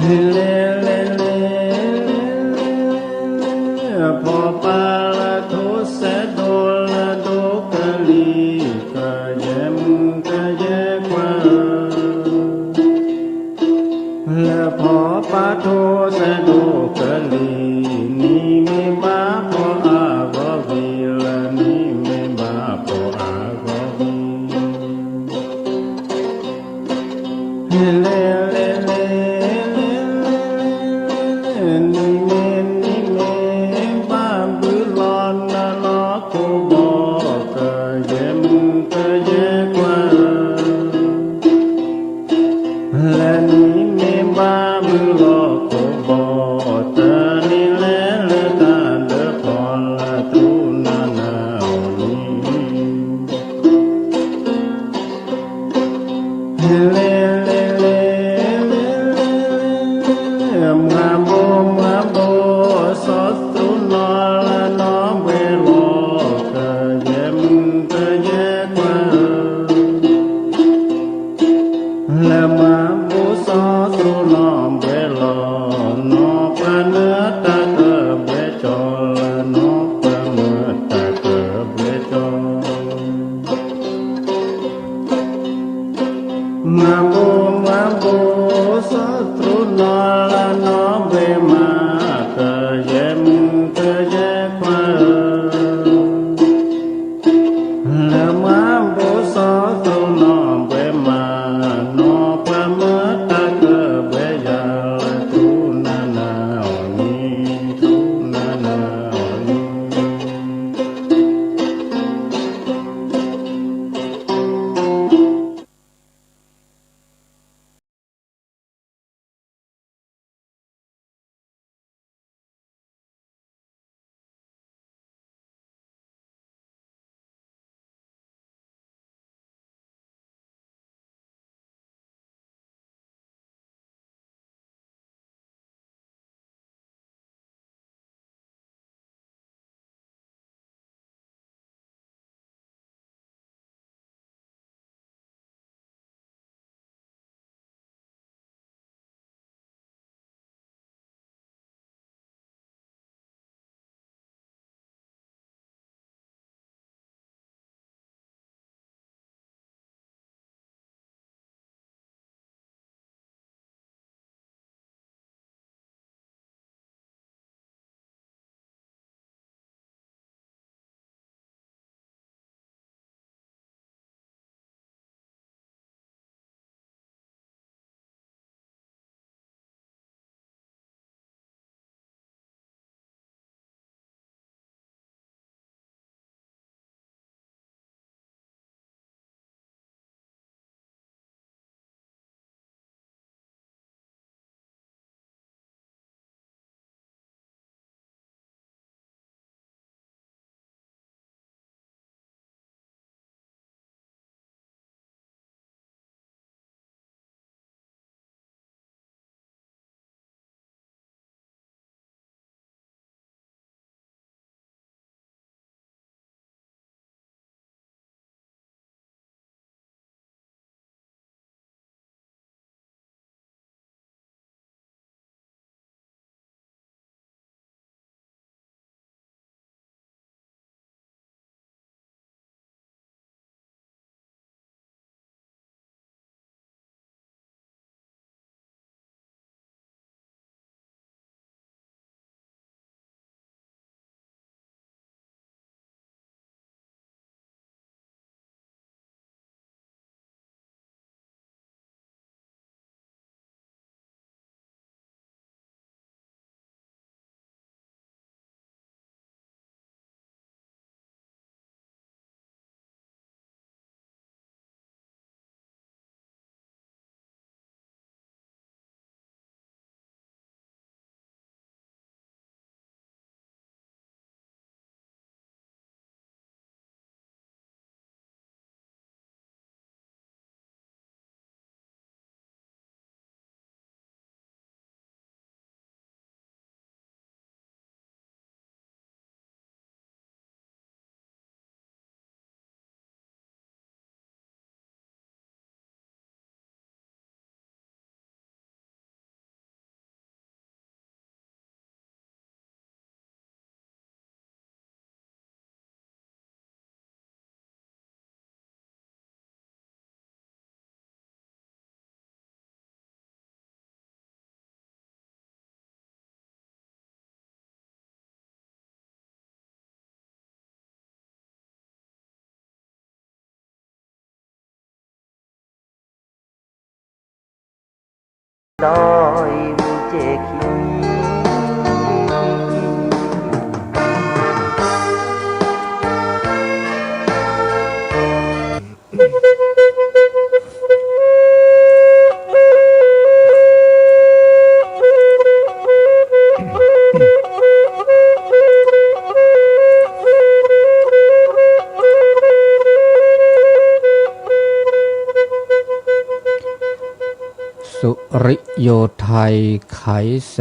လဲၤလဲၤလဲၤလဲၤလဲၤ ဖီၣ်ပာ်လၢထိၣ်စဲဒိၣ်လၢဒိၣ်ကလံၤ ကယဲၢ်မုၣ်ကယဲၢ်ခွါဧၢ, လၢဖီၣ်ပာ်ထိၣ်စဲဒိၣ်ကလံၤ နံၤမ့ၢ်ဘၣ်ဖီၣ်အါဂီၢ်ဝံၤ လၢနံၤမ့ၢ်ဘၣ်ဖီၣ်အါဂီၢ်ဝံၤ လဲၤလဲၤလဲၤလဲၤလဲၤလဲၤ နံၤမ့ၢ်နံၤမ့ၢ်ဘၣ်ဘုလီၤနၤနီၢ်ခိဘီ ကယဲၢ်မုၣ်ကယဲၢ်ခွါဧၢ, လၢနံၤမ့ၢ်ဘၣ်ဘုလီၢ်ခိဘီ တနံၤလဲၤလၢတၢ်ဒၢးဖီလာ် ထူနၤနၤအီၤနံၤ လဲၤလဲၤလဲၤလဲၤလဲၤ မၤဘိမၤဘိ စီၤသရူးနီၢ်လၢနီၢ်ဘှဲလီၤ ကယဲၢ်မုၣ်ကယဲၢ်ခွါဧၢ, လၢမၤဘိစီၤသရူးနီၢ်ဘှဲလီၤ နီၢ်ပှၤမၢတၢ်ကဘှဲကၠီ လၢနီၢ်ပှၤမၢတၢ်ကဘှဲကၠီ မၤဘိမၤဘိ စီၤသရူးနီၢ်လၢနီၢ်ဘှဲမး ကယဲၢ်မုၣ်ကယဲၢ်ခွါဧၢ, လၢမၤဘိစီၤသရူးနီၢ်ဘှဲမး နီၢ်ပှၤမၢတၢ်ကဘှဲယၤ ထူနၤနၤအီၤနံၤ ထူနၤနၤအီၤနံၤ ဒီးအံၤမူကဲခံ สุริโยไทยไขแส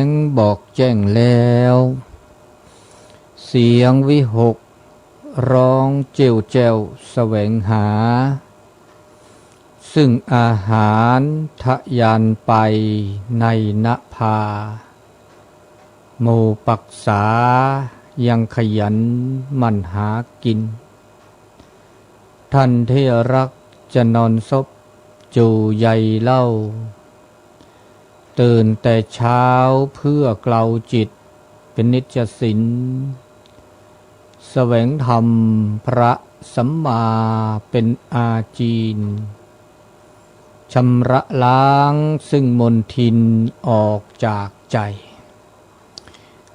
งบอกแจ้งแล้ว เสียงวิหกร้องเจ้วแจ้วแสวงหา ซึ่งอาหารทะยานไปในนภา หมู่ปักษายังขยันหมั่นหากิน ท่านที่รักจะนอนซบอยู่ใยเล่า ตื่นแต่เช้าเพื่อเกลาจิตเป็นนิจศีล แสวงธรรมพระสัมมาเป็นอาจีน ชำระล้างซึ่งมลทินออกจากใจ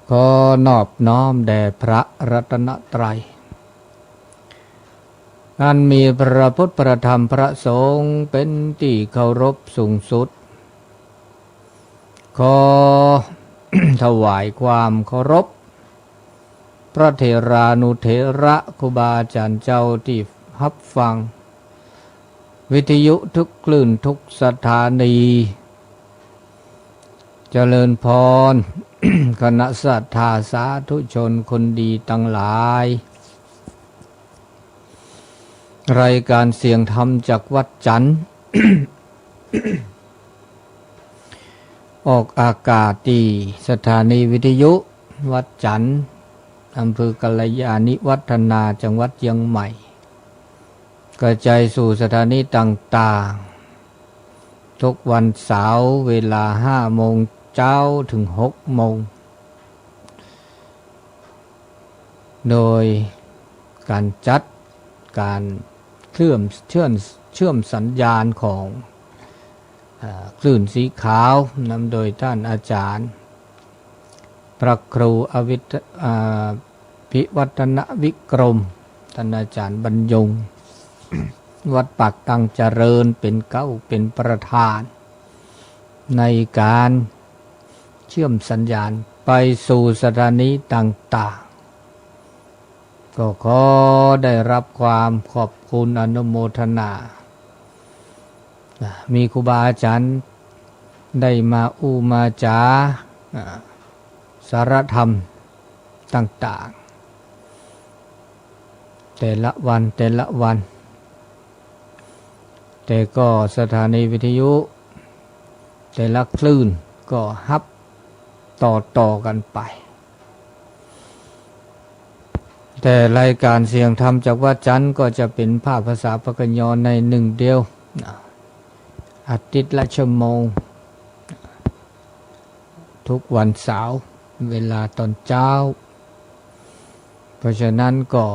ขอนอบน้อมแด่พระรัตนตรัย อันมีพระพุทธพระธรรมพระสงฆ์เป็นที่เคารพสูงสุด ขอถวายความเคารพ พระเถรานุเถระครูบาอาจารย์เจ้าที่ฮับฟัง วิทยุทุกคลื่นทุกสถานี เจริญพร คณะศรัทธาสาธุชนคนดีทั้งหลาย รายการเสียงธรรมจากวัดจันทร์ ออกอากาศที่สถานีวิทยุวัดจันทร์ อำเภอกัลยาณิวัฒนา จังหวัดเชียงใหม่ กระจายสู่สถานีต่างๆ ทุกวันเสาร์เวลาห้าโมงเช้าถึงหกโมง โดยการจัดการเคลื่อนเชื่อมเชื่อมสัญญาณของ เอ่อ คลื่นสีขาวนำโดยท่านอาจารย์ พระครูอวิท- อ่า พิวัฒนวิกรม ท่านอาจารย์บรรยง วัดปากตังเจริญเป็นเก้าเป็นประธาน ในการเชื่อมสัญญาณไปสู่สถานีต่างๆ ก็ขอได้รับความขอบคุณอนุโมทนา มีครูบาอาจารย์ได้มาอู้มาจ๋า สารธรรมต่างๆ แต่ละวันแต่ละวัน แต่ก็สถานีวิทยุแต่ละคลื่นก็ฮับต่อๆ กันไป แต่รายการเสียงธรรมจากวัดจันทร์ก็จะเป็นภาคภาษาปากกยอในหนึ่งเดียวนะ อาทิตย์ละชั่วโมง ทุกวันเสาร์ เวลาตอนเช้า เพราะฉะนั้นก็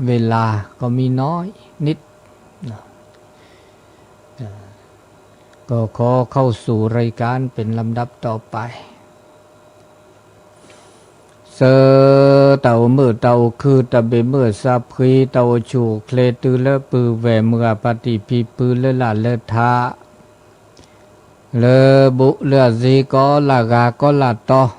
เวลาก็มีน้อยนิดนะ เอ่อ ก็ขอเข้าสู่รายการเป็นลำดับต่อไป ဆၢ တၢ်အိၣ်မုာ်တၢ်အိၣ်ခုၣ် တၢ်ဘၣ်မုာ်သးဖှံ တၢ်အိၣ်ဆူၣ်အိၣ်ချ့ တုၤလၢပုၢ်ဝဲၢ်မုၢ်ဂၤ ပာ်တံၢ်ဖံဖု လၢလၢ်လၢထး လၢဘူးလၢအစ့ ကီးလၢ်ဂၤကီးလၢ်တီ တၢ်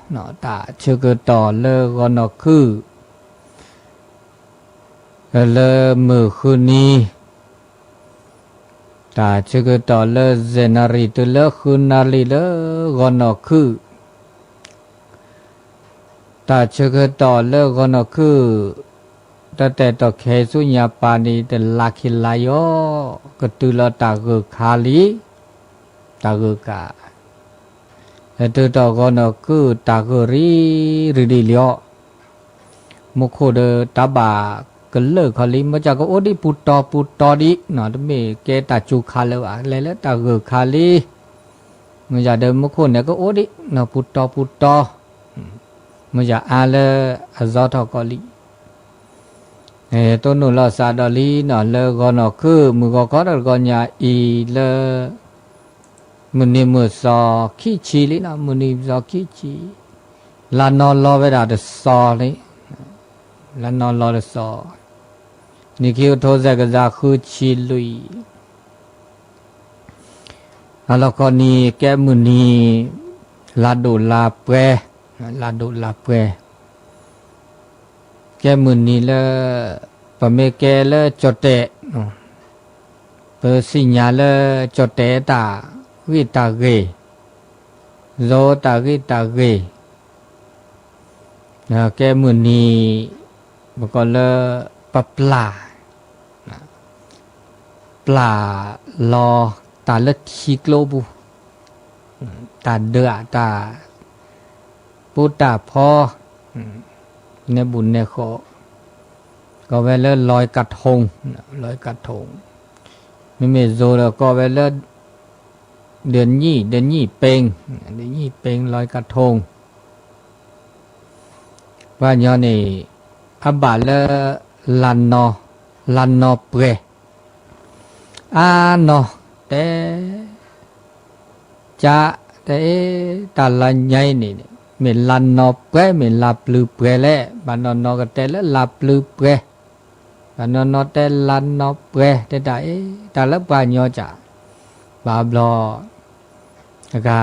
ဆၢကတီၢ်လၢဂီၤနီၢ်ခုၣ် လၢမုၢ်ဃုနံၤ တၢ်ဆၢကတီၢ်လၢ စဲးနၣ်ရံၣ် တုၤလၢဃုနၣ်ရံၣ်လၢဂီၤနီၢ်ခုၣ် တၢ်ဆၢကတီၢ်လၢဂီၤနီၢ်ခုၣ် တၢ်တဲာ်တီၢ်ခဲဆူညါပၤန့ၣ် တလၢခံလါယီၤ ကတုၤလီၤတၢ်ဂၢၢ်ခါလံ, တၢ်ဂၢၢ်ကး, တုၤတီၢ်ဂီၤနီၢ်ခုၣ် တၢ်ဂၢၢ်ရံၣ်ရံၣ်ဒံးလံအီၤ, မူခိၣ်ဒီးတၢ်ဘၣ်ကလၢၢ်ခီလံ, မ့ၢ်ကကအိၣ်ဒံးပူၤတီၤပူၤတီၤဒံး, တမ့ၢ်ကဲတၢ်စူၤခါလၢၤဘၣ်, လဲၤလၢတၢ်ဂၢၢ်ခါလံ, မ့ၢ်ယၤဒီးမူခိၣ်န့ၣ်ကအိၣ်ဒံး ပူၤတီၤပူၤတီၤ မ့ၢ်ယၤအါလၢအစီထီၣ်ကီးလံ. တိၢ်နီၣ်လီၤစးဒီးလံနီၤ လၢဂီၤနီၢ်ခုၣ် မုၢ်ဂီၤခီတဂီၤညါအံၤလၢ မုၢ်နံၤမုၢ်သီခံဆံလံနီၤ, မုၢ်နံၤမုၢ်သီခံဆံ, လါနီၤလီၤဝဲဒၣ်တစီၤလံ, လါနီၤလီၤတစီၤ, နံၣ်ခံကထိသၢကယၤဃုဆံလွံၢ်, အလီၢ်ခီနံၤကဲမုၢ်နံၤ လါဒိၣ်လါပှဲၤ, လါဒိၣ်လါပှဲၤ, ကဲမုၢ်နံၤလၢ ပမ့ၢ်ကဲလၢကၠီၣ်တဲာ် ပသ့ၣ်ညါလၢကၠီၣ်တဲာ်တၢ်ဂ့ၢ်တၢ်ဂ့ၤ, ယိၤတၢ်ဂ့ၢ်တၢ်ဂ့ၤ, ကဲမုၢ်နံၤ ပကိးလၢ ပပျၢ်, ပျၢ်လီၤတၢ်လၢထံကျိပူၤ, တၢ်ဒၢးတၢ် ပူတၢ်ဖီ, နဲဘူးနဲဃီ, ကိးဝဲလၢ လွဲၢ်ကထိ, လွဲၢ်ကထိ, မ့မ့ၢ်ယိၤဒီးကိးဝဲလၢ ဒၢနံၣ်, ဒၢနံၣ်ပ့, ဒၢနံၣ်ပ့ လွဲၢ်ကထိ, ပှၤကညီန့ၣ် အဘၣ်လၢ လါနီၤ, လါနီၤပှဲၤ, အါနီၤ, တဲ ကၠး, တဲအ့ တၢ်လါညါအံၤန့ၣ် မ့ၢ်လါနီၤပှဲၤ မ့ၢ်လါပျုၤပှဲၤလဲၣ်, ဘၣ်နီၢ်နီၢ်ကတဲလၢလါပျုၤပှဲၤ, ဘၣ်နီၢ်နီၢ်တဲလါနီၤပှဲၤ တဲတၢ်အ့ တၢ်လၢပှၤကညီကၠး, ဘၣ်ဘျီ အဂၤ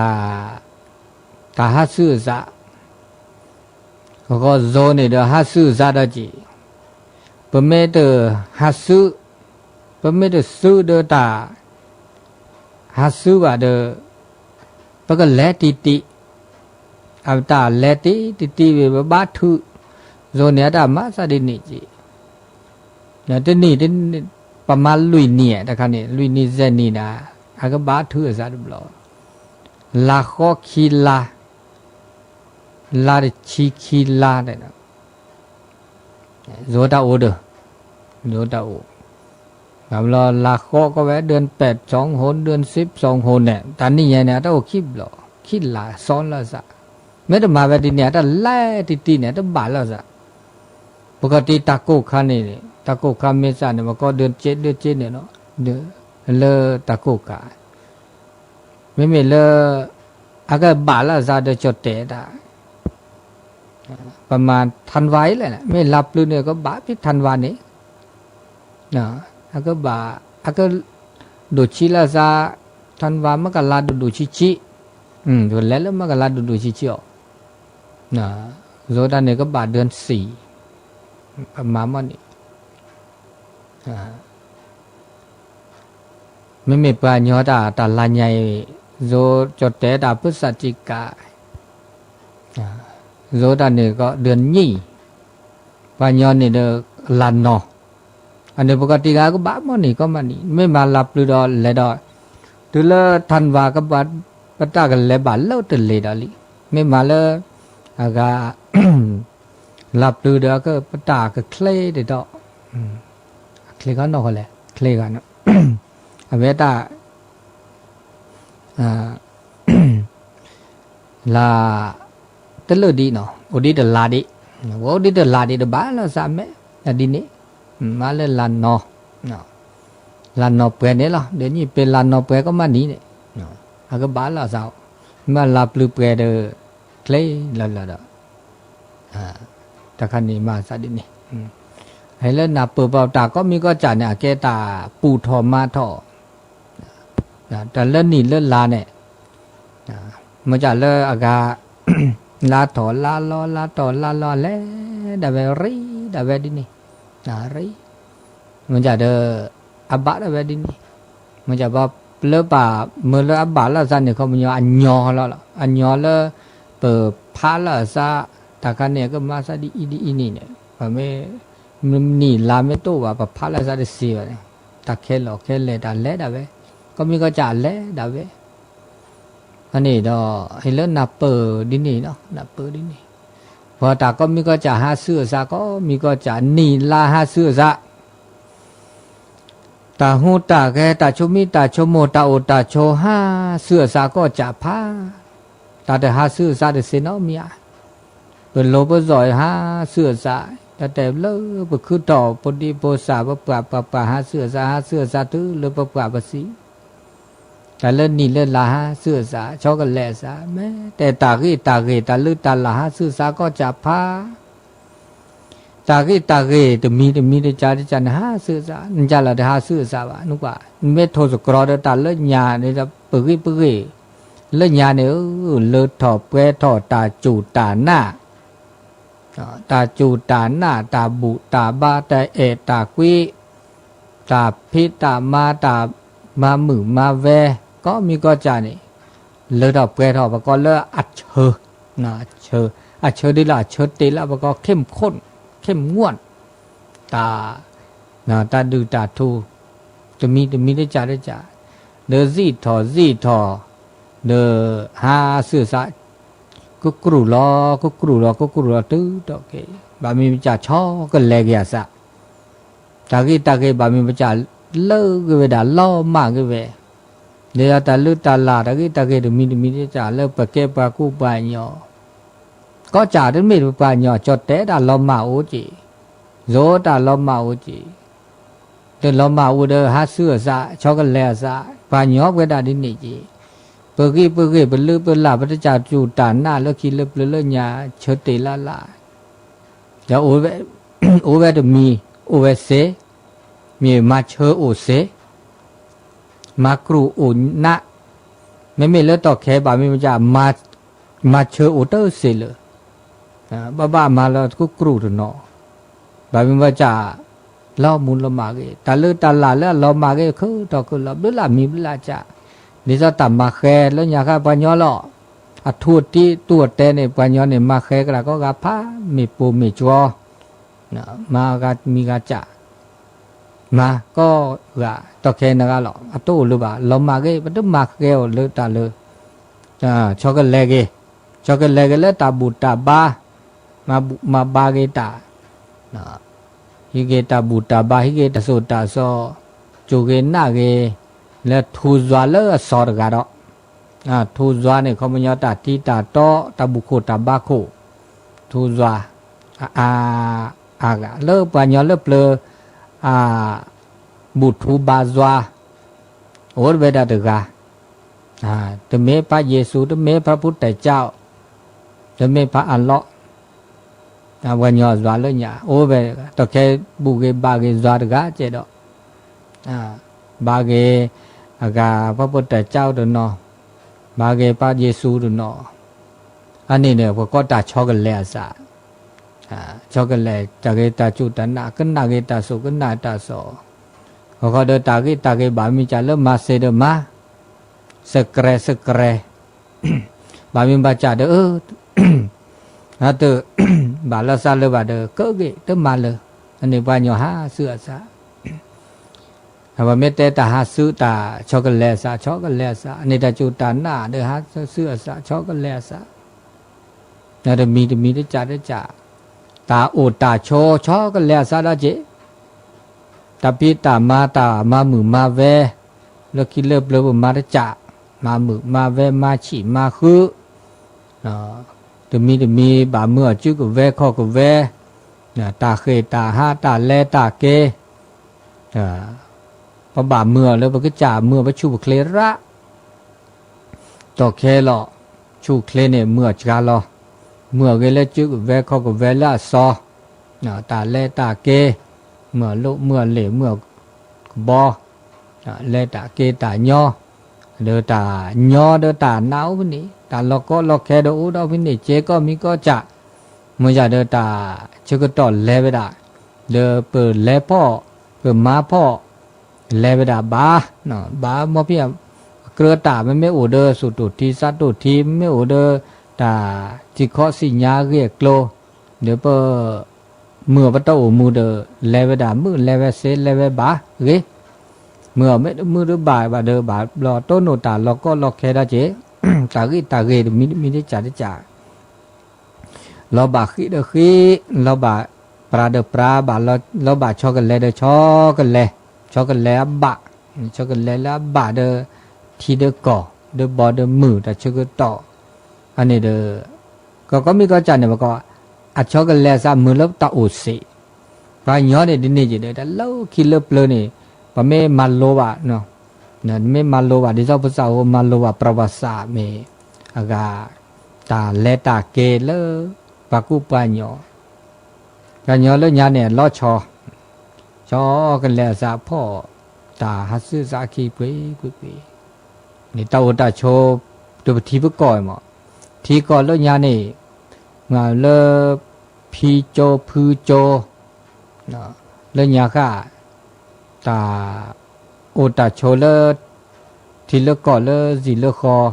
တၢ်ဟးဆူအသး, အဃိယိၤန့ၣ်ဒီးဟးဆူအသးဒီးက့ၤ, ပမ့ၢ်တဟးဆူ, ပမ့ၢ်တဆူဒီးတၢ် ဟးဆူဘၣ်ဒီး ပကလဲၤတံၢ်တံၢ်, အတၢ်လဲၤတံၢ်တံၢ်တံၢ်ဝံၤ ပဘါထုး, ယိၤန့ၣ်အတၢ်မၤသးဒ်န့ၣ်က့ၤ, တနံၣ် ပမၤလွံၢ်နံၣ်တခါန့ၣ် လွံၢ်နံၣ်ယဲၢ်နံၣ်ဒၣ် အကဘါထုးအသးတဘျီ, လါဃီခံလါ, လါတဆံခံလါတဲ ယိၤတၢ်အိၣ်ဒီး, ယိၤတၢ်အိၣ်, ဘၣ်ဘျီလါဃီကီးဝဲ ဒၢၣ်ပဲးစီၤဟိၣ် ဒၢၣ်စ့းစီၤဟိၣ်န့ၣ် တၢ်နံၣ်ညါန့ၣ် အတၢ်အိၣ်ခံဘျီ, ခံလါစီလၢအသး, မ့ၢ်တမၤဝဲဒ်န့ၣ် အတၢ်လဲၤတံၢ်တံၢ်န့ၣ် အတဘၣ်လၢအသး, ပကီၢ်တံၢ်တၢ်ကိၢ်ခါန့ၣ်, တၢ်ကိၢ်ခါမ့ၢ်သးန့ၣ် ပကီၢ်ဒၢၣ်စ့းဒၢၣ်စ့းန့ၣ်လီၤ, လၢတၢ်ကိၢ်ခါ မ့မ့ၢ်လၢ အကဘၣ်လၢအသးဒီးကၠီၣ်တဲာ်တၢ်, ပမၤထၣ်ဝါအံၤလဲၣ်, မ့ၢ်လါပျုၤန့ၣ် ကဘၣ်ဖဲထၣ်ဝါန့ၣ်, အကဘၣ်, အက ဒိၣ်ဆံလၢအသး, ထၣ်ဝါမကလါဒိၣ်ဒိၣ်ဆံးဆံး, လဲၤလၢမကလါဒိၣ်ဒိၣ်ဆံးဆံးအီၤ, ယိၤတၢ်န့ၣ်ကဘၣ်ဒၢၣ်သံၣ်, ပမၤမီၢ်န့ၣ် မ့မ့ၢ်ပှၤကညီတၢ်လါညါအံၤ, ယိၤကၠီၣ်တဲာ်တၢ် ဖုစၣ်ထံကး, ယိၤတၢ်န့ၣ်ကီးဒၢၣ်နံၣ်, ပှၤကညီန့ၣ်ဒီး လါနီၤ, အန့ၣ်ပကီၢ်တံၢ်ဂၤကဘၣ်မီၢ်န့ၢ်ကီးမီၢ်န့ၢ်, မ့ၢ်မၤလါပျုၤဒီးလဲၤဒီး, တုၤလၢထၣ်ဝါကဘၣ်, ပတၢ်ကလဲၤဘၣ်လၢတလ့ၤဒီးလံ, မ့ၢ်မၤလၢ အဂၤ လါပျုၤဒီး ပတၢ်ကချ့တဒီး, ချ့ဂၤနီၢ်ဃီလဲၣ်, ချ့ဂၤနီၢ်, အဝဲတၢ် လါ တလၢာ်ဒံးနီၤ, အိၣ်ဒံးတလါဒံး, အိၣ်ဒံးတလါဒံး တဘၣ်လၢအသးမဲာ်, ဒ်န့ၣ်, မၤလၢလါနီၤ, လါနီၤပှဲၤန့ၣ်လီၤ, ဒ်န့ၣ်ပှဲၤလါနီၤပှဲၤကီးမီၢ်န့ၢ်န့ၣ်, အကဘၣ်လၢအသး, မ့ၢ်လါပျုၤပှဲၤဒီး ချ့လၢလၢဒီး တခါန့ၣ်မၤသးဒ်န့ၣ်, ဟဲလၢနၢ်ပၢၢ်ပှၤတၢ်ကိးမံၤကိးကၠးန့ၣ် အကဲတၢ်ပူၢ်ထီၣ်မၤထီၣ်, တၢ်လၢနံၣ်လၢလါန့ၣ်, မ့ၢ်ကၠးလၢအဂၤ လါထီၣ်လါလီၤ လါထီၣ်လါလီၤ အလဲၤဒၣ်ဝဲရံဒၣ်ဝဲဒ်န့ၣ်, ရံ, မ့ၢ်ကၠးဒီး အဘၣ်ဒၣ်ဝဲဒ်န့ၣ်, မ့ၢ်ကၠးပှၤလၢပာ်မုာ်လၢအဘၣ်လၢအသးန့ၣ် ခီပညီအညီလီၤလီၤ, အညီလၢ ပဖးလၢအသး, တၢ်ခါန့ၣ် ကမၤသးဒ်အံၤဒ်အံၤန့ၣ်န့ၣ်, ပမ့ၢ် နံၣ်လါမ့ၢ်တအိၣ်ဘၣ် ပဖးလၢအသးတသ့ဘၣ်န့ၣ်, တၢ်ခဲလီၤခဲလဲၤတၢ်လဲၤဒၣ်ဝဲ, ကိးမံၤကိးကၠးလဲၤဒၣ်ဝဲ အန့ၣ်ဒီး ဟဲလၢနၢ်ပၢၢ်ဒ်န့ၣ်လီၤ, နၢ်ပၢၢ်ဒ်န့ၣ်, ပှၤတၢ်ကိးမံၤကိးကၠးဟးဆူအသး ကိးမံၤကိးကၠး နံၣ်လါဟးဆူအသး, တၢ်ဟူးတၢ်ဂဲၤ တၢ်ဆိမိၣ်တၢ်ဆိကမိၣ် တၢ်အိၣ်တၢ်ဆိး ဟးဆူအသးကိးကၠးဖး, တၢ်တဟးဆူအသးတသ့နီတမံၤဧါ. ပလိၤပစီၣ်ဟးဆူအသး, တၢ်တဲလၢပခုထီၣ် ပဒံဖိသၣ်ပပှၢ်ပှၢ်ပှၢ် ဟးဆူအသး ဟးဆူအသးတုၤလၢပပှၢ်ပသံ တၢ်လၢနံၣ်လၢလါဟးဆူအစး ဆီကလဲၤအစး မ့ၢ်တဲတၢ်ဂ့ၢ်တၢ်ဂ့ၢ် တၢ်လၢတၢ်လၢ်ဟးဆူအစးကီၢ်စးဖး တၢ်ဂ့ၢ်တၢ်ဂ့ၢ်တမံၤတမံၤတစးတစး နဟးဆူအစး နကလီၤတဟးဆူအစးဘၣ် နကွၢ် နမ့ၢ်ထိၣ်သတြီၤဒီးတၢ်လၢညါန့ၣ်ဒီး ပဂ့ၢ်ပဂ့ၢ် လၢညါန့ၣ် လၢထီၣ်ပှဲၤထီၣ်တၢ်စူၢ်တၢ်နာ် တၢ်စူၢ်တၢ်နာ် တၢ်ဘူၣ်တၢ်ဘါ တၢ်အဲၣ်တၢ်ကွံ တၢ်ဖံးတၢ်မၤ တၢ်မၤမုာ်မၤဝဲ ကိးမံၤကိးစးန့ၣ် လၢထီၣ်ပှဲၤထီၣ် ပကိးလၢအဆၢ အဆၢ အဆၢဒ်လၢအဆၢတ့ၢ်လၢပကိး เข้มข้น เข้มงวด တၢ် တၢ်ဒုၣ်တၢ်ထူ တမံၤတမံၤတစးတစး ဒီးစံၣ်ထီၣ်စံၣ်ထီၣ် ဒီးဟးဆူအစး ကကြူၢ်လီၤ ကကြူၢ်လီၤ ကကြူၢ်လီၤ တုၤထီၣ်က့ၤ ဘၣ်မ့ၢ်ပစးဆီကလဲၤက့ၤအစး တၢ်ဂ့ၢ်တၢ်ဂ့ၢ်ဘၣ်မ့ၢ်ပစးလၢဂ့ၤဝဲဒၣ် လီၤမၢ်ဂ့ၤဝဲ ဒီးတၢ်လၢတၢ်လၢ် တၢ်ဂ့ၢ်တၢ်ဂ့ၢ်တမံၤတမံၤတစး လၢပကဲပှၤကူပှၤကညီ ကီၢ်စးတမ့ၢ်ပှၤကညီ ကၠီၣ်တဲတၢ်လီၤမၢ်အိၣ်က့ၤ ယိၤတၢ်လီၤမၢ်အိၣ်က့ၤ တလီၤမၢ်အိၣ်ဒီးဟးဆူအစး ဆီကလဲၤအစး ပှၤကညီပဝဲဒၣ်ဒ်န့ၣ်က့ၤ ပဂ့ၢ်ပဂ့ၢ် ပလၢပလၢ် ပတစၢ်စူၢ်တၢ်နာ်လၢခံလၢပျၢၤလၢညါ ဆၢတ့ၢ်လၢ်လၢ် ဒီးအိၣ်ဝဲတမံၤ အိၣ်ဝဲစ့ မ့ၢ်မၤဆၢအိၣ်စ့ မၤကြူၢ်အိၣ်နး မ့မ့ၢ်လၢတီၢ်ခဲဘၣ်မ့ၢ်ပစး မၤဆၢအိၣ်တစ့လၢာ် ဘၣ်ဘၣ်မၤလၢကကြူၢ်တနီၤ ဘၣ်မ့ၢ်ပစး လီၤမူလီၤမၢ်ဂ့ၤ တၢ်လၢတၢ်လၢ်လၢအလီၤမၢ်ဂ့ၤ ခုထီၣ်ခုလီၤ ဘျုးလၢ်မံၤဘျုးလၢ်ကစး ဒ်သိးတၢ်မၤဃဲလၢညါခါပှၤကညီလီၤ အထူအတံၢ်တူၢ်အတဲန့ၣ် ပှၤကညီန့ၣ် မၤဃဲကဒၣ်ကိးဂၤဖး မ့ၢ်ပိာ်မ့ၢ်ကၠီ မၤဂၤမံၤဂၤစး မၤကိးဂၤ တီၢ်ခဲနဂၤလီၤ အတအိၣ်လၢၤဘၣ် လီၤမၢ်ဂ့ၤ ပတမၤဃဲအီၤလၢတၢ်လၢ ဆီကလဲၤဂ့ၤ ဆီကလဲၤဂ့ၤလၢတၢ်ဘူၣ်တၢ်ဘါ မၤဘူၣ်မၤဘါဂ့ၤတၢ် ဟံးဂ့ၤတၢ်ဘူၣ်တၢ်ဘါ ဟံးဂ့ၤတၢ်စိၣ်တၢ်စီ စူၢ်ဂ့ၤနာ်ဂ့ၤ လၢထူစွၤလၢအစီၤတဂၤဒီး ထူစွၤန့ၣ် ခီပညီတၢ်ထံတၢ်တီ တၢ်ဘူၣ်ခိၣ်တၢ်ဘါခိၣ် ထူစွၤ အါ အါဂၤ လၢပှၤကညီလၢပျၢၤ အ ဘူၣ်ထူဘါစွၤ အိၣ်ဝဲဒၣ်တဂၤ တမ့ၢ်ဖးယ့ၣ်ၡူး တမ့ၢ်ဖးဖုတဲာ်ကၠီၣ် တမ့ၢ်ဖးအလီၢ် ပှၤကညီစွၤလၢညါ အိၣ်ဝဲ တီၢ်ခဲဘူၣ်ဂ့ၤဘါဂ့ၤစွၤတဂၤကဲဒီး ဘါဂ့ၤ အဂၤဖးဖုတဲာ်ကၠီၣ်တနီၤ ဘါဂ့ၤဖးယ့ၣ်ၡူးတနီၤ အန့ၣ်န့ၣ် ပှၤကိးတၢ်ဆီကလဲၤအစး ဆီကလဲၤ တၢ်ဂ့ၤတၢ်စူၢ်တၢ်နာ် ကနၣ်ဂ့ၤတၢ်စိၣ် ကနၣ်တၢ်စီ အဃိဒီးတၢ်ဂ့ၢ်တၢ်ဂ့ၢ်ဘၣ်မ့ၢ်စးလၢမၤစ့ဒီးမၤ စဲးကြဲးစဲးကြဲး ဘၣ်မ့ၢ်ဘၣ်စးဒီး အၢ တ ဘၣ်လီၤစၢ်လၢၤဘၣ်ဒီး ကၢဂ့ၤတမၤလၢၤ အန့ၣ်ပှၤကညီဟးဆူအစး ပမ့ၢ်တဲတၢ်ဟးဆူတၢ်ဆီကလဲၤအစး ဆီကလဲၤအစး အန့ၣ်တၢ်စူၢ်တၢ်နာ်ဒီးဟးဆူအစး ဆီကလဲၤအစး တမံၤတမံၤတစးတစး တၢ်အိၣ်တၢ်ဆိး ဆီကလဲၤအစးဒီးက့ၤ တၢ်ဖံးတၢ်မၤ တၢ်မၤမုာ်မၤဝဲ လၢခံလၢပျၢၤပမၤတစး မၤမုာ်မၤဝဲ မၤဆံးမၤဃု တမံၤတမံၤ ဘၣ်မုာ်အီၤစုကဝဲၤခီၣ်ကဝဲၤ တၢ်ဃ့ၢ်တၢ်ဟးတၢ်လဲၤတၢ်က့ၤ ပဘၣ်မုာ်အီၤလၢပကစၢ် မုာ်အီၤပဆူၣ်ပချ့ရၣ် တီၢ်ခဲလီၤ ဆူၣ်ချ့န့ၣ် မုာ်အီၤစှၤလီၤ မုာ်အီၤဂ့ၤလၢစုကဝဲၤခီၣ်ကဝဲၤလၢအစီၤ တၢ်လဲၤတၢ်က့ၤ မုာ်အီၤလိၣ်မုာ်အီၤလ့ၣ်မုာ်အီၤကဘီ လဲၤတၢ်က့ၤတၢ်ညီ ဒီးတၢ်ညီဒီးတၢ်နာ်အိၣ်ဖဲန့ၣ် တၢ်လီၤကီလီၤခဲဒီးအိၣ်ဒီးဖဲန့ၣ် ကဲကီၢ်မံၤကီၢ်စး မ့ၢ်ယၤဒီးတၢ်ဆၢကတီၢ်လဲၤဝဲဒၣ် ဒီးပလဲၤဖီၣ် ပမၤဖီၣ် လဲၤဝဲဒၣ်ဘၣ် ဘၣ်မ့ၢ်ဖဲ အကြၢးတၢ် မ့မ့ၢ်အိၣ်ဒီးစိၣ်တိၢ်ထံ စးတိၢ်ထံ မ့မ့ၢ်အိၣ်ဒီး တၢ်စံၣ်ခီစံၣ်ညါအဂ့ၢ်အကျိၤ ဒီးပ မုာ်အီၤပတၢ်အိၣ်မူဒီး လဲၤဝဲဒၣ်မုာ် လဲၤဝဲစ့ လဲၤဝဲဘၣ်ဂ့ၤ မုာ်အီၤမ့ၢ်တမုာ်တဘၣ်ဘၣ်ဒီး ဘၣ်ဘျီတိၢ်နီၣ်တၢ်လီၤကီလီၤခဲဒီးက့ၤ တၢ်ဂ့ၢ်တၢ်ဂ့ၢ်တမံၤတမံၤတစးတစး လီၤဘၣ်ဃံးဒီးဃံး လီၤဘၣ်ပြးဒီးပြး လီၤဘၣ်ဆီကလဲၤဒီးဆီကလဲၤ ဆီကလဲၤအဘၣ် ဆီကလဲၤလၢအဘၣ်ဒီး ထံဒီးကီၢ် ဒီးဘီဒီးမုၢ် တၢ်ဆၢကတီၢ် အန့ၣ်ဒီး ကီၢ်မံၤကီၢ်စးန့ၣ် ပကိး အဆီကလဲၤအစးမုာ်လၢတၢ်အိၣ်စ့ၢ် ပှၤကညီန့ၣ်ဒ်န့ၣ်က့ၤဒီး တၢ်လၢခံလၢပျၢၤန့ၣ် ပမ့ၢ်မၤလိဘၣ် မ့ၢ်မၤလိဘၣ် ဒ်သိးဖိသၣ်ဖိမၤလိဘၣ် ပြၢဝၤစၢ်မ့ၢ် အဂၤ တၢ်လဲၤတၢ်က့ၤလၢ ပှၤကူပှၤညီၣ် ကညီလၢညါန့ၣ် အလီၤဆီ ဆီကလဲၤအသးဖီၣ် တၢ်ဟးဆူအသးအခံကွ့ၢ်ကွ့ၢ်ကွ့ၢ် န့ၣ်တၢ်အိၣ်တၢ်ဆိး တပထံပကီၢ်မး ထံကီၢ်လၢညါန့ၣ် မ့ၢ်လၢ ဖံကၠိဖုကၠိ လၢညါဃၣ် တၢ်အိၣ်တၢ်ဆိးလၢ ထံလၢကီၢ်လၢဇံၣ်လၢဃီ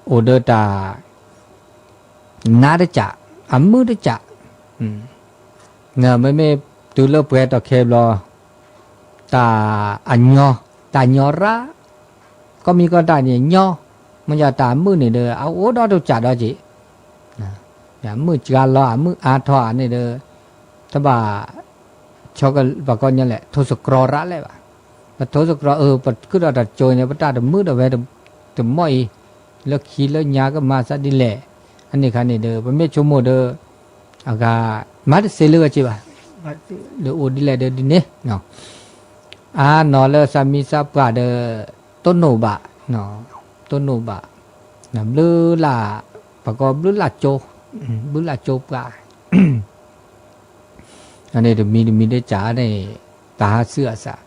အိၣ်ဒီးတၢ် နါတကး အမုၢ်တကး မ့မ့ၢ်တုၤလၢပှဲၤတီၢ်ခဲဘျီ တၢ်အညီ တၢ်ညီရၣ် ကီၢ်မံၤကီၢ်တၢ်န့ၣ်ညီ မ့ၢ်ယတၢ်မုၢ်န့ၣ်ဒီး အအိၣ်ဒီးတကးဒီးက့ၤ အမုၢ်စှၤလီၤ အမုၢ်အါထီၣ်ဧါန့ၣ်ဒီး တဘၣ် ဆီကပှၤကညီလဲၣ် ထိၣ်စကြီရၣ်လဲၣ်ဘၣ်. ပထိၣ်စကြီ အၢ ပခုၣ်ဒီးတၢ်ကၠိန့ၣ် ပတၢ်တမုာ်ဒီးဝဲ တမီၢ်အံၤ လၢခံလၢညါကမၤသးဒ်လဲၣ်. အန့ၣ်ခါန့ၣ်ဒီး ပမ့ၢ်ဆိကမိၣ်ဒီး အဂၤ မၤတသ့လၢအက့ၤဘၣ် ဒီးအိၣ်ဒ်လဲၣ်ဒီးဒ်န့ၣ် အါနီၤလၢသးမံသးပှၢ်ဒီး တိၢ်နီၣ်ဘၣ် တိၢ်နီၣ်ဘၣ် ဘျုးလၢ် ပှၤကိးဘျုးလၢ်ကၠိ ဘျုးလၢ်ကၠိပှၢ် အန့ၣ်တမံၤတမံၤတကးန့ၣ် တၢ်ဟးဆူအသး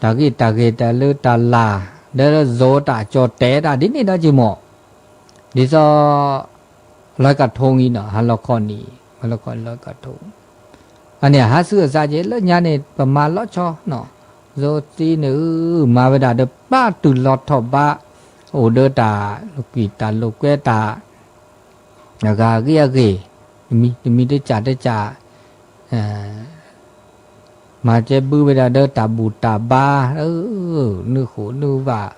တၢ်ဂ့ၢ်တၢ်ဂ့ၢ်တၢ်လၢတၢ်လၢ် ဒီးယိၤတၢ်ကၠီၣ်တဲာ်တၢ်ဒ်န့ၣ်ဒီးက့ၤမး ဒ်သိး လွဲၢ်ကထိအံၤနီၤ ဟါလီၤခီနံၤ ဟါလီၤခီလွဲၢ်ကထိ အန့ၣ်ဟးဆူအသးက့ၤ လၢညါန့ၣ် ပမၤလီၤဆီနီၤ ယိၤသံန့ၣ် မၤဝဲဒၣ်ဒီးပာ်တုၤလီၤထီၣ်ဘါ အိၣ်ဒီးတၢ်လိာ်ကွံာ်တၢ်လိာ်ကွဲတၢ် အဂၤအဂ့ၢ်အဂ့ၢ် တမံၤတမံၤတကးတကး မၤကဲဘုဝဲဒၣ်ဒီးတၢ်ဘူၣ်တၢ်ဘါ နုာ်ဃိၣ်နုာ်ဝး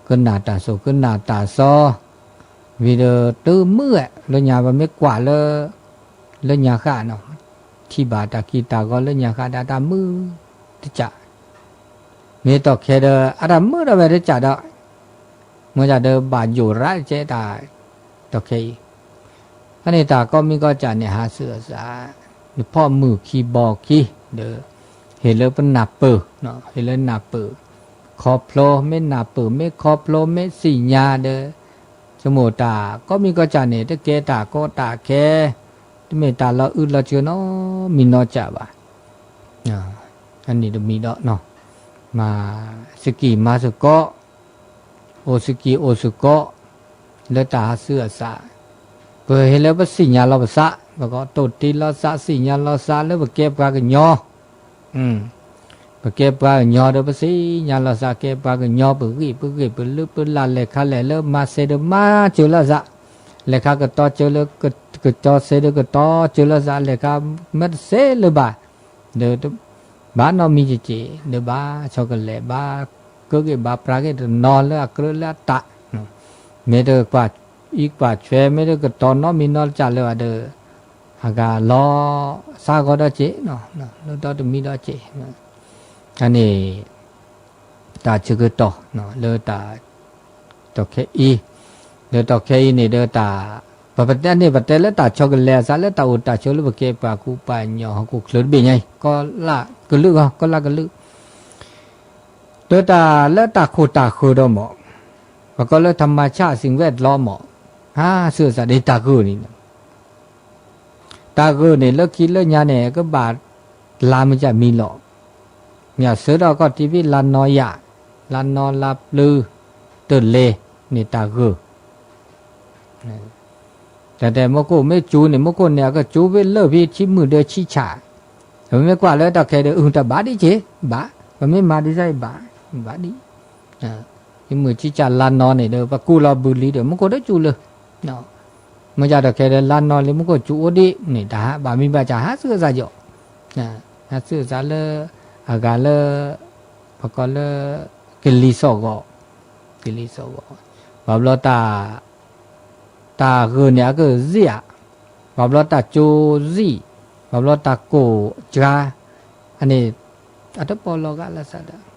ကနၣ်တၢ်စိၣ်ကနၣ်တၢ်စီ ဝံၤဒီးတုၤမုၢ်ဝဲ လၢညါပမ့ၢ်ကွၢ်လၢ လၢညါဃၣ်နီၤ ထံၣ်ဘၣ်တၢ်က့ၤတၢ်ဂီၤလၢညါဃၣ်ဒီးတၢ်မုာ်တကး မ့ၢ်တီၢ်ခဲဒီး အတၢ်မုာ်ဒီးဝဲတကးဒီး မ့ၢ်ဒၣ်ဒီးဘၣ်ယိၣ်ရၣ်ကဲတၢ် တီၢ်ခဲအံၤ အန့ၣ်တၢ်ကီၢ်မံၤကီၢ်စဲၣ်န့ၣ် ဟးဆူအသး နဖီၣ်မုၢ်ခံဘီခံ ဒီး ဟ့ၣ်လၢပနၢ်ပၢၢ် ဟ့ၣ်လၢနၢ်ပၢၢ် ခီဖျိ မ့ၢ်နၢ်ပၢၢ် မ့ၢ်ခီဖျိ မ့ၢ်သ့ၣ်ညါဒီး ဆိကမိၣ်တၢ်ကီၢ်မံၤကီၢ်စဲၣ်န့ၣ် တကဲတၢ်ကီတၢ်ခဲ တမ့ၢ်တၢ်လီၤအုၣ်လီၤစၢၤနီတမံၤနီတစဲးဘၣ် အန့ၣ်တမံၤဒီး မၤသကံၢ်မၤသကိး အိၣ်သကံၢ်အိၣ်သကိး လၢတၢ်ဟးဆူအသး ပဟ့ၣ်လၢပသ့ၣ်ညါလီၤပသး ပကတိၢ်တ့လီၤသး သ့ၣ်ညါလီၤသးလၢပကဲပှၤကညီ ပကဲပှၤကညီဒီးပသ့ၣ်ညါလီၤသး ကဲပှၤကညီ ပဂ့ၢ်ပဂ့ၢ် ပလုၢ်ပလၢ် လဲၤခါလဲၤလၢမၤစဲးဒီးမၤစၢၤလီၤသး လဲၤခါကတီၤစၢၤလၢ ကတီၤစဲးဒီးကတီၤစၢၤလီၤသး လဲၤခါမ့ၢ်တစဲးလၢၤဘၣ် ဒီး ဘၣ်နီတမံၤကက့ၤ ဒီးဘၣ်ဆီကလဲၤ ဘၣ်ကၢက့ၤဘၣ်ပြးက့ၤတနီၤလၢအကြၢးလၢအတၢ် မ့ၢ်တကွၢ်အံၤကွၢ်ဆွဲ မ့ၢ်တကတီၤနီတမံၤနီတစဲးလၢၤဘၣ်ဒီး အဂၤလီၤသးဂီၤဒီးက့ၤ လၢဒီတမံၤဒီးက့ၤ အန့ၣ် တၢ်ဆၢကတီၢ် လၢတၢ် တီၢ်ခဲအံၤ လၢတီၢ်ခဲအံၤန့ၣ်ဒီးတၢ် ပပတဲန့ၣ် ပတဲလၢတၢ်ဆီကလဲၤအသး လၢတၢ်အိၣ်တၢ်ဆိးလၢပကဲပှၤကူပှၤညီဟီၣ်ခိၣ်ချၢတဘ့ၣ်ညါအံၤ ကီၢ်လၢကလုာ်ဂီၢ် ကီၢ်လၢကလုာ် ဒီးတၢ်လၢတၢ်ခိၣ်တၢ်ဃၢၤဒီးမး ပကိးလၢ ธรรมชาติ สิ่งแวดล้อม မး ဟးဆူအသးဒ်တၢ်ဂၢၢ်န့ၣ် တၢ်ဂၢၢ်န့ၣ် လၢခံလၢညါန့ၣ် ကဘၣ်လါမုၢ်ကမံၤလီၤ. မ့ၢ်ဆၢထီၣ်ကီၢ်ထံဖဲလါနီၤယၤ, လါနီၤလါပျုၤ, တလ့ၤန့ၣ်တၢ်ဂၢၢ်. တၢ်တဲမူခိၣ်မ့ၢ်စူၤန့ၣ် မူခိၣ်န့ၣ် အကစူၤဖဲလၢၢ်ဖဲဆံမုၢ်ဒီးဆံဆၣ်, ပမ့ၢ်ကွၢ်လၢတၢ်ခဲဒီး အုၣ်တၢ်ဘၣ်ဒံးက့ၤ, ဘၣ်, ပမ့ၢ်မၤဒ်အံၤဘၣ်, ဘၣ်ဒံး မုၢ်ဆံဆၣ်လါနီၤန့ၣ်ဒီး ပကူၣ်လီၤဘုလံဒီး မူခိၣ်တစူၤလၢၤ. မ့ၢ်ယၤတၢ်ခဲဒီး လါနီၤလံ မူခိၣ်စူၤအိၣ်ဒံးန့ၣ် တၢ်ဘၣ်မံဘၣ်စၢ်ဟးဆူအသးယီၤ, ဟးဆူအသးလၢ အဂၤလၢ ပကိးလၢ ကလံၤစိးဂီၤ, ကလံၤစိးဂီၤ, ဘၣ်ဘျီတၢ် တၢ်ဂၢၢ်န့ၣ် အကစံၣ်ဧါ, ဘၣ်ဘျီတၢ်ကၠိစံၣ်, ဘၣ်ဘျီတၢ်ကိၢ်စှၤ, အန့ၣ် အတပီၢ်လီၤဂာ်လၢသးဒီး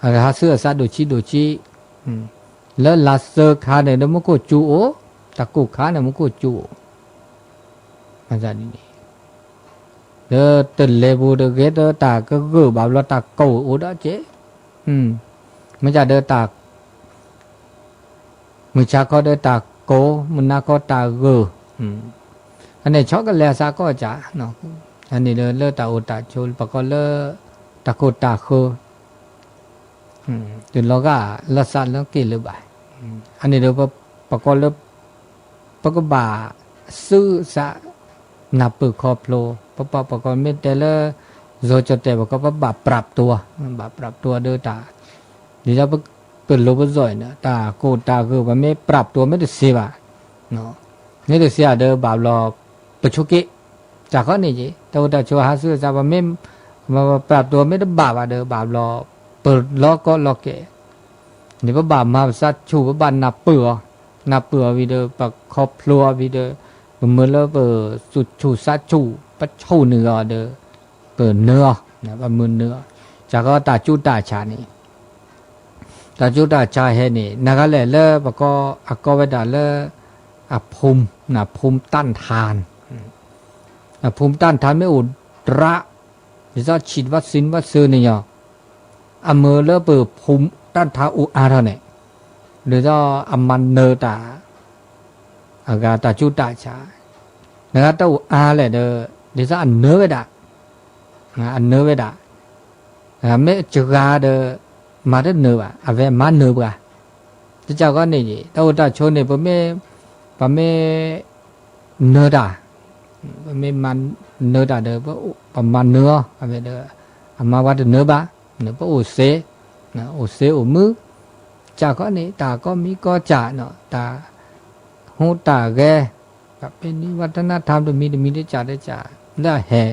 အဟးဆူအသးဒိၣ်ဆံးဒိၣ်ဆံး, လၢလါသၢခါန့ၣ်ဒီး မူခိၣ်စူၤအိၣ်, တၢ်ကိၢ်ခါန့ၣ် မူခိၣ်စူၤအိၣ်, မၤသးဒ်န့ၣ် ဒီးတလဲၤပူၤတဂ့ၤဒီးတၢ်ကဂၢၢ်ဘၣ်ဘျီတၢ်ကိၢ်အိၣ်ဒီးက့, မ့ၢ်ကဒီးတၢ် မုၢ်ဆါခီဒီးတၢ်ကိၢ်, မုၢ်နၤခီတၢ်ဂၢၢ်, အန့ၣ်ဆီကလဲၤအသးကီၢ်ကၢ်, အန့ၣ်ဒီးလၢတၢ်အိၣ်တၢ်ဆိး ပကိးလၢ တၢ်ခိၣ်တၢ်ဃၢၤ တလီၤဂာ်လီၤသးလၢက့ၤလၢၤဘၣ်. အန့ၣ်ဒီး ပကိးလၢ ပကဘၣ် သုးစး နၢ်ပၢၢ်ခီဖျိ, ပပှၤပကိးမ့ၢ်တဲလၢ စီၤကၠီၣ်တဲၣ် ပကိးပဘၣ်ပြးပတီၤ, ဘၣ်ပြးပတီၤဒီးတၢ် ဒ်သိးပလိၤပစီၣ်အံၤန့ၣ် တၢ်ကိၢ်တၢ်ဂၢၢ် ပမ့ၢ်ပြးပတီၤမ့ၢ်တသ့ဘၣ်, မ့ၢ်တသ့ဘၣ်ဒီးဘၣ်ဘျီ ပဆိးက့, တၢ်ခီန့ၣ်က့ၤ တၢ်အိၣ်တၢ်ဆိးဟးသုးစး ပမ့ၢ် ပပြးပတီၤမ့ၢ်တဘၣ်ဘၣ်ဒီး ဘၣ်ဘျီ ပလီၤကီလီၤကဲ, န့ၣ်ပဘၣ်မၤပသးဆူၣ် ပဘၣ်နၢ်ပၢၢ်အီၤ, နၢ်ပၢၢ်အီၤဝံၤဒီး ပခီဖျိအီၤဝံၤဒီး ပမုၢ်လၢပသူၣ်ဆူၣ်သးဆူၣ် ပဆိၣ်နုာ်အီၤဒီး ပနၢၤအီၤ, ပမုၢ်နၢၤအီၤ, တၢ်ခီတၢ်ကၠူတၢ်ဆးန့ၣ် တၢ်ကၠူတၢ်ဆးဟဲန့ၣ် နဂၤလဲၣ်လၢပကိး အကိးဝဲဒၣ်လၢ အဖူ ဖူတၢ်ထါ, အဖူတၢ်ထါမ့ၢ်အိၣ်တြး ဒ်သိးဆံးတဘၣ်သံတဘၣ်သၢန့ၣ်ညီ, အမုၢ်လၢပဖူတၢ်ထါအိၣ်အါထီၣ်န့ၣ်, ဒ်သိးအမၤနၢၤတၢ် အဂၤတၢ်ကၠူတၢ်ဆး, နဂၤတၢ်အိၣ်အါလဲၣ်ဒီး ဒ်သိးအနၢၤဝဲဒၣ်, အနၢၤဝဲဒၣ်, မ့ၢ်စှၤဒီး မၤတနၢၤဘၣ် အဝဲမၤနၢၤပှၤ, တကးဃီန့ၣ် တၢ်အိၣ်တၢ်ဆိးန့ၣ် ပမ့ၢ် ပမ့ၢ် နၢၤတၢ်, ပမ့ၢ်မၤနၢၤတၢ်ဒီး ပမၤနၢၤအီၤ အဝဲဒီး အမၤပှၤတနၢၤဘၣ်, ပအိၣ်သ့, အိၣ်သ့အိၣ်မုာ်, တကးဃီန့ၣ် တၢ်ကိးမံၤကိးကၢ်, တၢ်ဟူးတၢ်ဂဲၤ, ပပ့ၤနံၤ วัฒนธรรม တမံၤတမံၤတကးတကး လၢအဟဲ,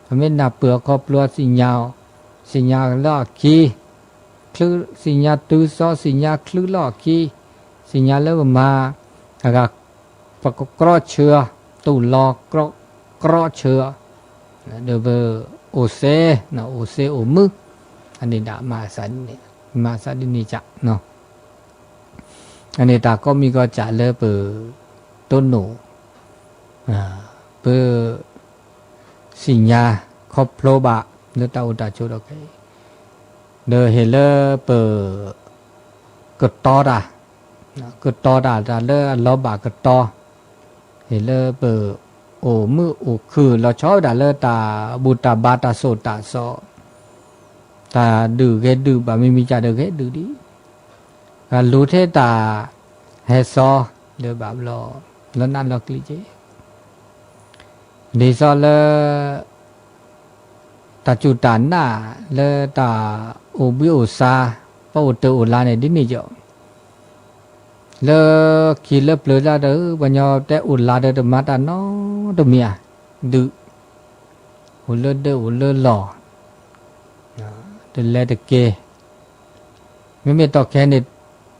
ပမ့ၢ်နၢ်ပၢၢ်အီၤခီဖျိအီၤ သ့ၣ်ညါအီၤ, သ့ၣ်ညါလၢအခံ ချုး သ့ၣ်ညါတုၤသီ သ့ၣ်ညါချုးလီၢ်အခံ, သ့ၣ်ညါလၢပမၤ အဂၤ ပကကြီဆၢအီၤ တူၢ်လီၤကြီဆၢအီၤ, ဒီးပအိၣ်သ့, အိၣ်သ့အိၣ်မုာ်, အန့ၣ်ဒၣ်မၤသးဒ်န့ၣ်, မၤသးဒ်န့ၣ်ကၢ်, အန့ၣ်တၢ်ကိးမံၤကိးကၢ်လၢပ တိၢ်နီၣ် ပ သ့ၣ်ညါခီဖျိဘၣ်လၢတၢ်အိၣ်တၢ်ဆိးဒီးခဲအံၤ, ဒီးဟ့ၣ်လၢပ ကတီၤတၢ်, ကတီၤတၢ် တၢ်လၢအလီၤဘၣ်ကတီၤ, ဟ့ၣ်လၢပ အိၣ်မုာ်အိၣ်ခုၣ် လီၤဆီဝဲဒၣ်လၢတၢ်ဘူၣ်တၢ်ဘါတၢ်သိၣ်တၢ်သီ, တၢ်ဒုးဂဲၤဒုးဘၣ် မ့မ့ၢ်ကၢ်ဒီးဂဲၤဒုးဒံး, လူၤထဲတၢ်ဟဲသီ လၢဘၣ်ဘျီ လီၤနးလီၤကျံးက့ၤ ဒ်သိးလၢ တၢ်စူၢ်တၢ်နာ် လၢတၢ်အိၣ်ဘှံးအိၣ်သါ ပအိၣ်တၢ်အိၣ်လါန့ၣ် ဒ်န့ၣ်ကီး, လၢခံလၢပျၢၤတၢ်ဒီး ပှၤညီတဲအိၣ်လါဒီးတမၤတၢ်နီတမံၤဧါ, ဒုး အိၣ်လၢဒၢးအိၣ်လၢလီၢ် တလဲၤတက့ၤ မ့မ့ၢ်တီၢ်ခဲန့ၣ်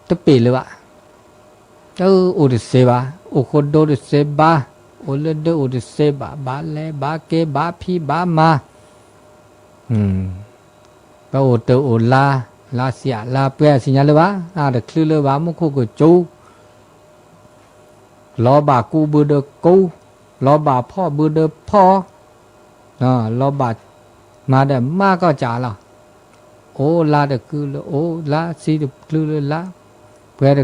တပ့ၤလၢၤဘၣ်, တအိၣ်တသ့ဘၣ်, အိၣ်ဃိဒိတသ့ဘၣ်, အိၣ်လၢဒၢးအိၣ်တသ့ဘၣ်, ဘၣ်လဲၤဘၣ်က့ၤ ဘၣ်ဖံးဘၣ်မၤ, ပအိၣ်တၢ်အိၣ်လါ, လါစံးလါပှဲၤသ့ၣ်ညါလၢၤဘၣ်, အတချုးလၢၤဘၣ် မူခိၣ်ကစူၤ လီၤဘၣ်ကူဘုဒီးကူ, လီၤဘၣ်ဖီၣ်ဘုဒီးဖီၣ်, လီၤဘၣ်မၤဒီးမၤကီၢ်ကၢ်လီၤ, အိၣ်လါတချုးလၢၤ အိၣ်လါစံးတချုးလၢၤလါ, ပှဲၤတ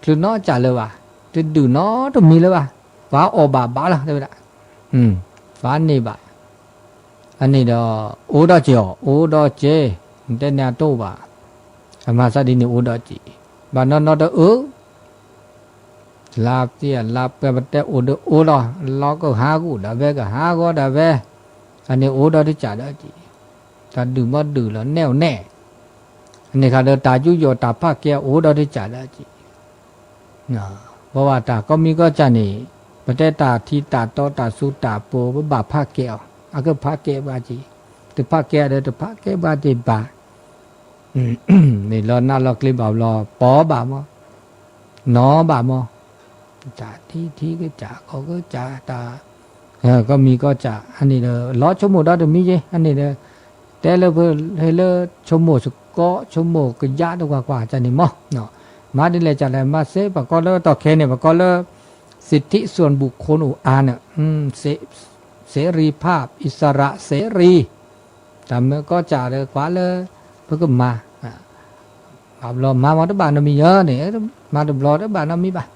ချုးနီတကၢ်လၢၤဘၣ်, တဒုးနီတမံၤလၢၤဘၣ်, ပှၤအီၣ်ဘၣ်ဘၣ်လီၤ တဲဝဲဒၣ်, ပှၤန့ၢ်ဘၣ် အန့ၣ်ဒီး အိၣ်ဒီးက့ၤအီၤ အိၣ်ဒီးက့ၤ, နတဲန့ၣ်အတအိၣ်ဘၣ်, အမၤသးဒ်န့ၣ်အိၣ်ဒီးက့ၤ, ဘၣ်နီၢ်နီၢ်တအၢ လါတံၢ်လါပှဲၤ ပတဲအိၣ်ဒီးအိၣ်လီၤ, လီၤကဟးဂီၤဒၣ်ဝဲ ကဟးဂီၤဒၣ်ဝဲ, အန့ၣ်အိၣ်ဒီးတကးဒီးက့ၤ, တၢ်ဒုးမ့ၢ်ဒုးလီၤနဲၣ်အိၣ်နဲၣ်, အန့ၣ်ခါဒီးတၢ်ယူးယီၣ်တၢ်ဖးကဲအိၣ်ဒီးတကးဒီးက့ၤ ပဝဲတၢ်ကိးမံၤကိးကၢ်န့ၣ် ပတဲတၢ်ထံတၢ်တီတၢ်စူၤတၢ်ပူၤ ပဘၣ်ဖးကဲအီၤ, အကဖးကဲပှၤက့ၤ, တဖးကဲဒီးတဖးကဲပှၤက့ၤဘၣ်, မ့ၢ်လီၤနးလီၤကျံးဘၣ်ဘျီ ပီၤဘၣ်မး, နီၤဘၣ်မး, တၢ်ထံထံကစၢ်ကီၢ်ကစၢ်တၢ် ကိးမံၤကိးကၢ် အန့ၣ်ဒီး လီၤဆိကမိၣ်ဒီတမံၤယ့ၢ် အန့ၣ်ဒီး တဲလၢပဟဲလၢဆိကမိၣ်သကိး ဆိကမိၣ်ကယၢ်တကွၢ်ကွၢ်ကန့ၣ်မး, မၤဒ်လဲၣ်ကလဲၣ် မၤစ့ ပကိးလၢတီၢ်ခဲန့ၣ် ပကိးလၢ สิทธิส่วนบุคคล အိၣ်အါန့ၣ်, စ့ เสรีภาพ อิสระเสรี တၢ်မၢကီၢ်စးဒီးကွၢ်လၢ ပကမၤ ဘၣ်ဘျီမၤမ့ၢ်တဘၣ်နီတမံၤဧါန့ၣ်, မၤတဘျီတဘၣ်နီတမံၤဘၣ်,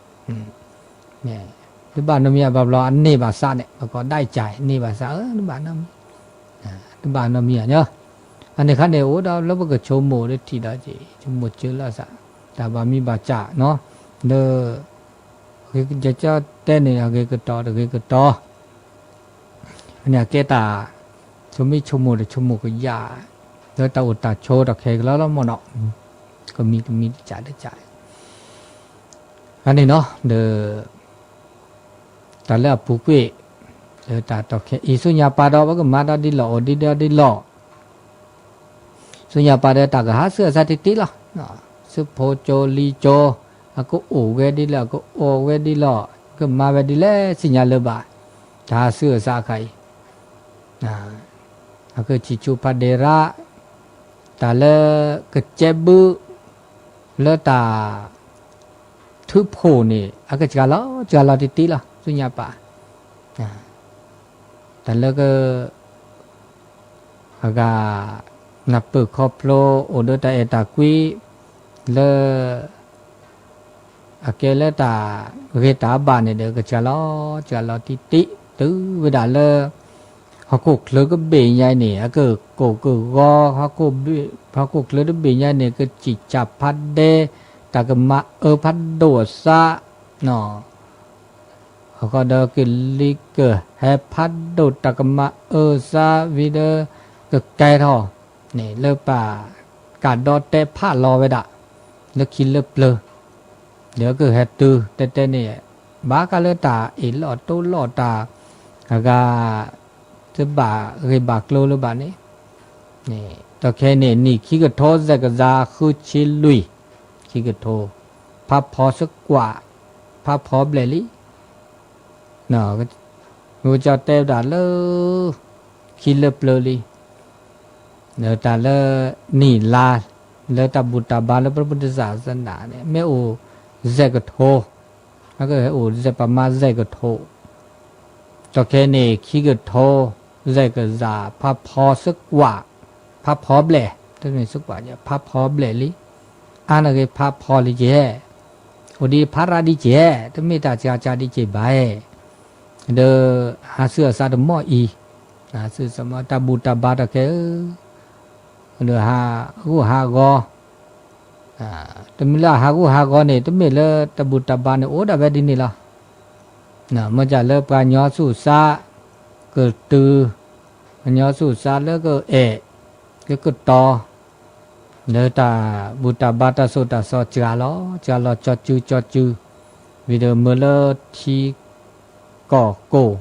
တဘၣ်နီတမံၤဧါ, ဘၣ်ဘျီအန့ၢ်ဘၣ်စးန့ၣ် ပကိးဒၣ်ကၢ်န့ၢ်ဘၣ်စး တဘၣ်နီတမံၤ, တဘၣ်နီတမံၤဧါ, အန့ၣ်ခါန့ၣ် အိၣ်ဒီးလၢပကဆိကမိၣ်ဒီးထံၣ်ဒီးက့ၤ ဆိကမိၣ်စၢလၢအသး တၢ်ဘၣ်မံဘၣ်စးနီၤ, ဒီး ယတဲန့ၣ် အဂ့ၤကတီၤတဂ့ၤကတီၤ န့ၣ်အကဲတၢ် ဆိမိၣ်ဆိကမိၣ်တဆိကမိၣ်ကယၢ် လၢတၢ်အိၣ်တၢ်ဆိးတၢ်ခဲကလီလီၤမ့ၢ်နီၤ, ကမံၤကမံၤတကးတကး, အန့ၣ်နီၤ ဒီး တၢ်လၢအပူၤကွံာ် လၢတၢ်တီခဲအံၤ ဆူညါပာ်ဒီး ပကမၤဒီးဒ်လီၢ် အိၣ်ဒ်ဒီးဒ်လီၢ် ဆူညါပာ်ဒီးတၢ်ကဟးဆူအသးတံၢ်တံၢ်လီၤ, ဆူဖိကၠိလံၤကၠိ အကအိၣ်ဝဲဒ်လဲၣ် အကအိၣ်ဝဲဒ်လီၢ် ကမၤဝဲဒ်လဲၣ် ဆူညါလၢၤဘၣ်, တၢ်ဟးဆူအသးအခါအံၤ အကဆံၣ်ဆူဖးဒဲးရၣ်, တၢ်လၢကကဲဘု လၢတၢ် ထုးဖှိၣ်န့ၣ် အကစှၤလီၤ စှၤလီၤတံၢ်တံၢ်လီၤ ဆူညါပာ်, တၢ်လၢက အဂၤ နၢ်ပၢၢ်ခီဖျိ အိၣ်ဒီးတၢ်အဲၣ်တၢ်ကွံ လၢ အကဲလၢတၢ်ဂ့ၤတၢ်ဘၣ်န့ၣ်ဒီး ကစှၤလီၤ စှၤလီၤတံၢ်တံၢ် တုၤဝဲဒၣ်လၢ ဟီၣ်ခိၣ်ချၢကဘ့ၣ်ညါအံၤန့ၣ် အကကိၢ်ကဂီၤ ဟီၣ်ခိၣ်ချၢတဘ့ၣ်ညါန့ၣ် ကစံၣ်စၢ်ဖးဒဲး တၢ်ကမၤအၢဖးဒိၣ်အသး အဃိဒီးကလံၤကဟဲဖးဒိၣ် တၢ်ကမၤအၢသးဝံၤဒီး ကကဲထီၣ်န့ၣ် လၢပှၤကးဒီးတဲဖးလီၤဝဲဒၣ် လၢခံလၢပျၢၤ ဒီးကဟဲတုၤတဲတဲန့ၣ် ဘၣ်ဃးလၢတၢ်အ့ၣ်လိာ်တိလိာ်တၢ် အဂၤ တဘၣ်ဂ့ၢ်ဘၣ်ကျိၤလၢၤဘၣ်န့ၣ်, တခဲန့ၣ် နံၣ်ခံကထိ စဲးကစၢ်ဃုဆံလွံၢ် ခံကထိ ဖးဖီစကွး ဖးဖီဘျဲၣ်လံ ကၠီတဲဝဲဒၣ်လၢ ခံလၢပျၢၤလံ ဒီးတၢ်လၢနံၣ်လါ လၢတၢ်ဘူၣ်တၢ်ဘါလၢပရပတစၢ်စနၣ်န့ၣ် မ့ၢ်အိၣ်စဲးကထိ အကဟဲအိၣ်စဲးပမါစဲးကထိ တခဲန့ၣ် ခံကထိ စဲးကစၢ် ဖးဖီစကွး ဖးဖီဘျဲၣ် တမ့ၢ်စကွး ဖးဖီဘျဲၣ်လံ အါနဂ့ၤဖးဖီလံကဲ အိၣ်ဒံးဖးရၣ်ဒံးကဲ တမ့ၢ်တၢ်စှၤစှၤဒံးကဲဘၣ်ဧဲ ဒီး ဟးဆူအသးတမီၢ်အံၤ ဟးဆူအသးမီၢ် တၢ်ဘူၣ်တၢ်ဘါတၢ်ခဲအံၤ ဒီးဟးဂူာ်ဟးဂီၤ တမ့ၢ်လၢအဟးဂူာ်ဟးဂီၤန့ၣ် တမ့ၢ်လၢတၢ်ဘူၣ်တၢ်ဘါန့ၣ် အိၣ်ဒၣ်ဝဲဒ်န့ၣ်လီၤ. မ့ၢ်ဒ်လၢပှၤညီသူၣ်သး ကတုၤ ပှၤညီသူၣ်သးလၢကအဲၣ် ကကတီၤ လၢတၢ်ဘူၣ်တၢ်ဘါတၢ်သိၣ်တၢ်သီစှၤလီၤ စှၤလီၤကၠီစုကၠီစု ဝံၤဒီးမၢလၢထံ ကီၢ်ကိၢ်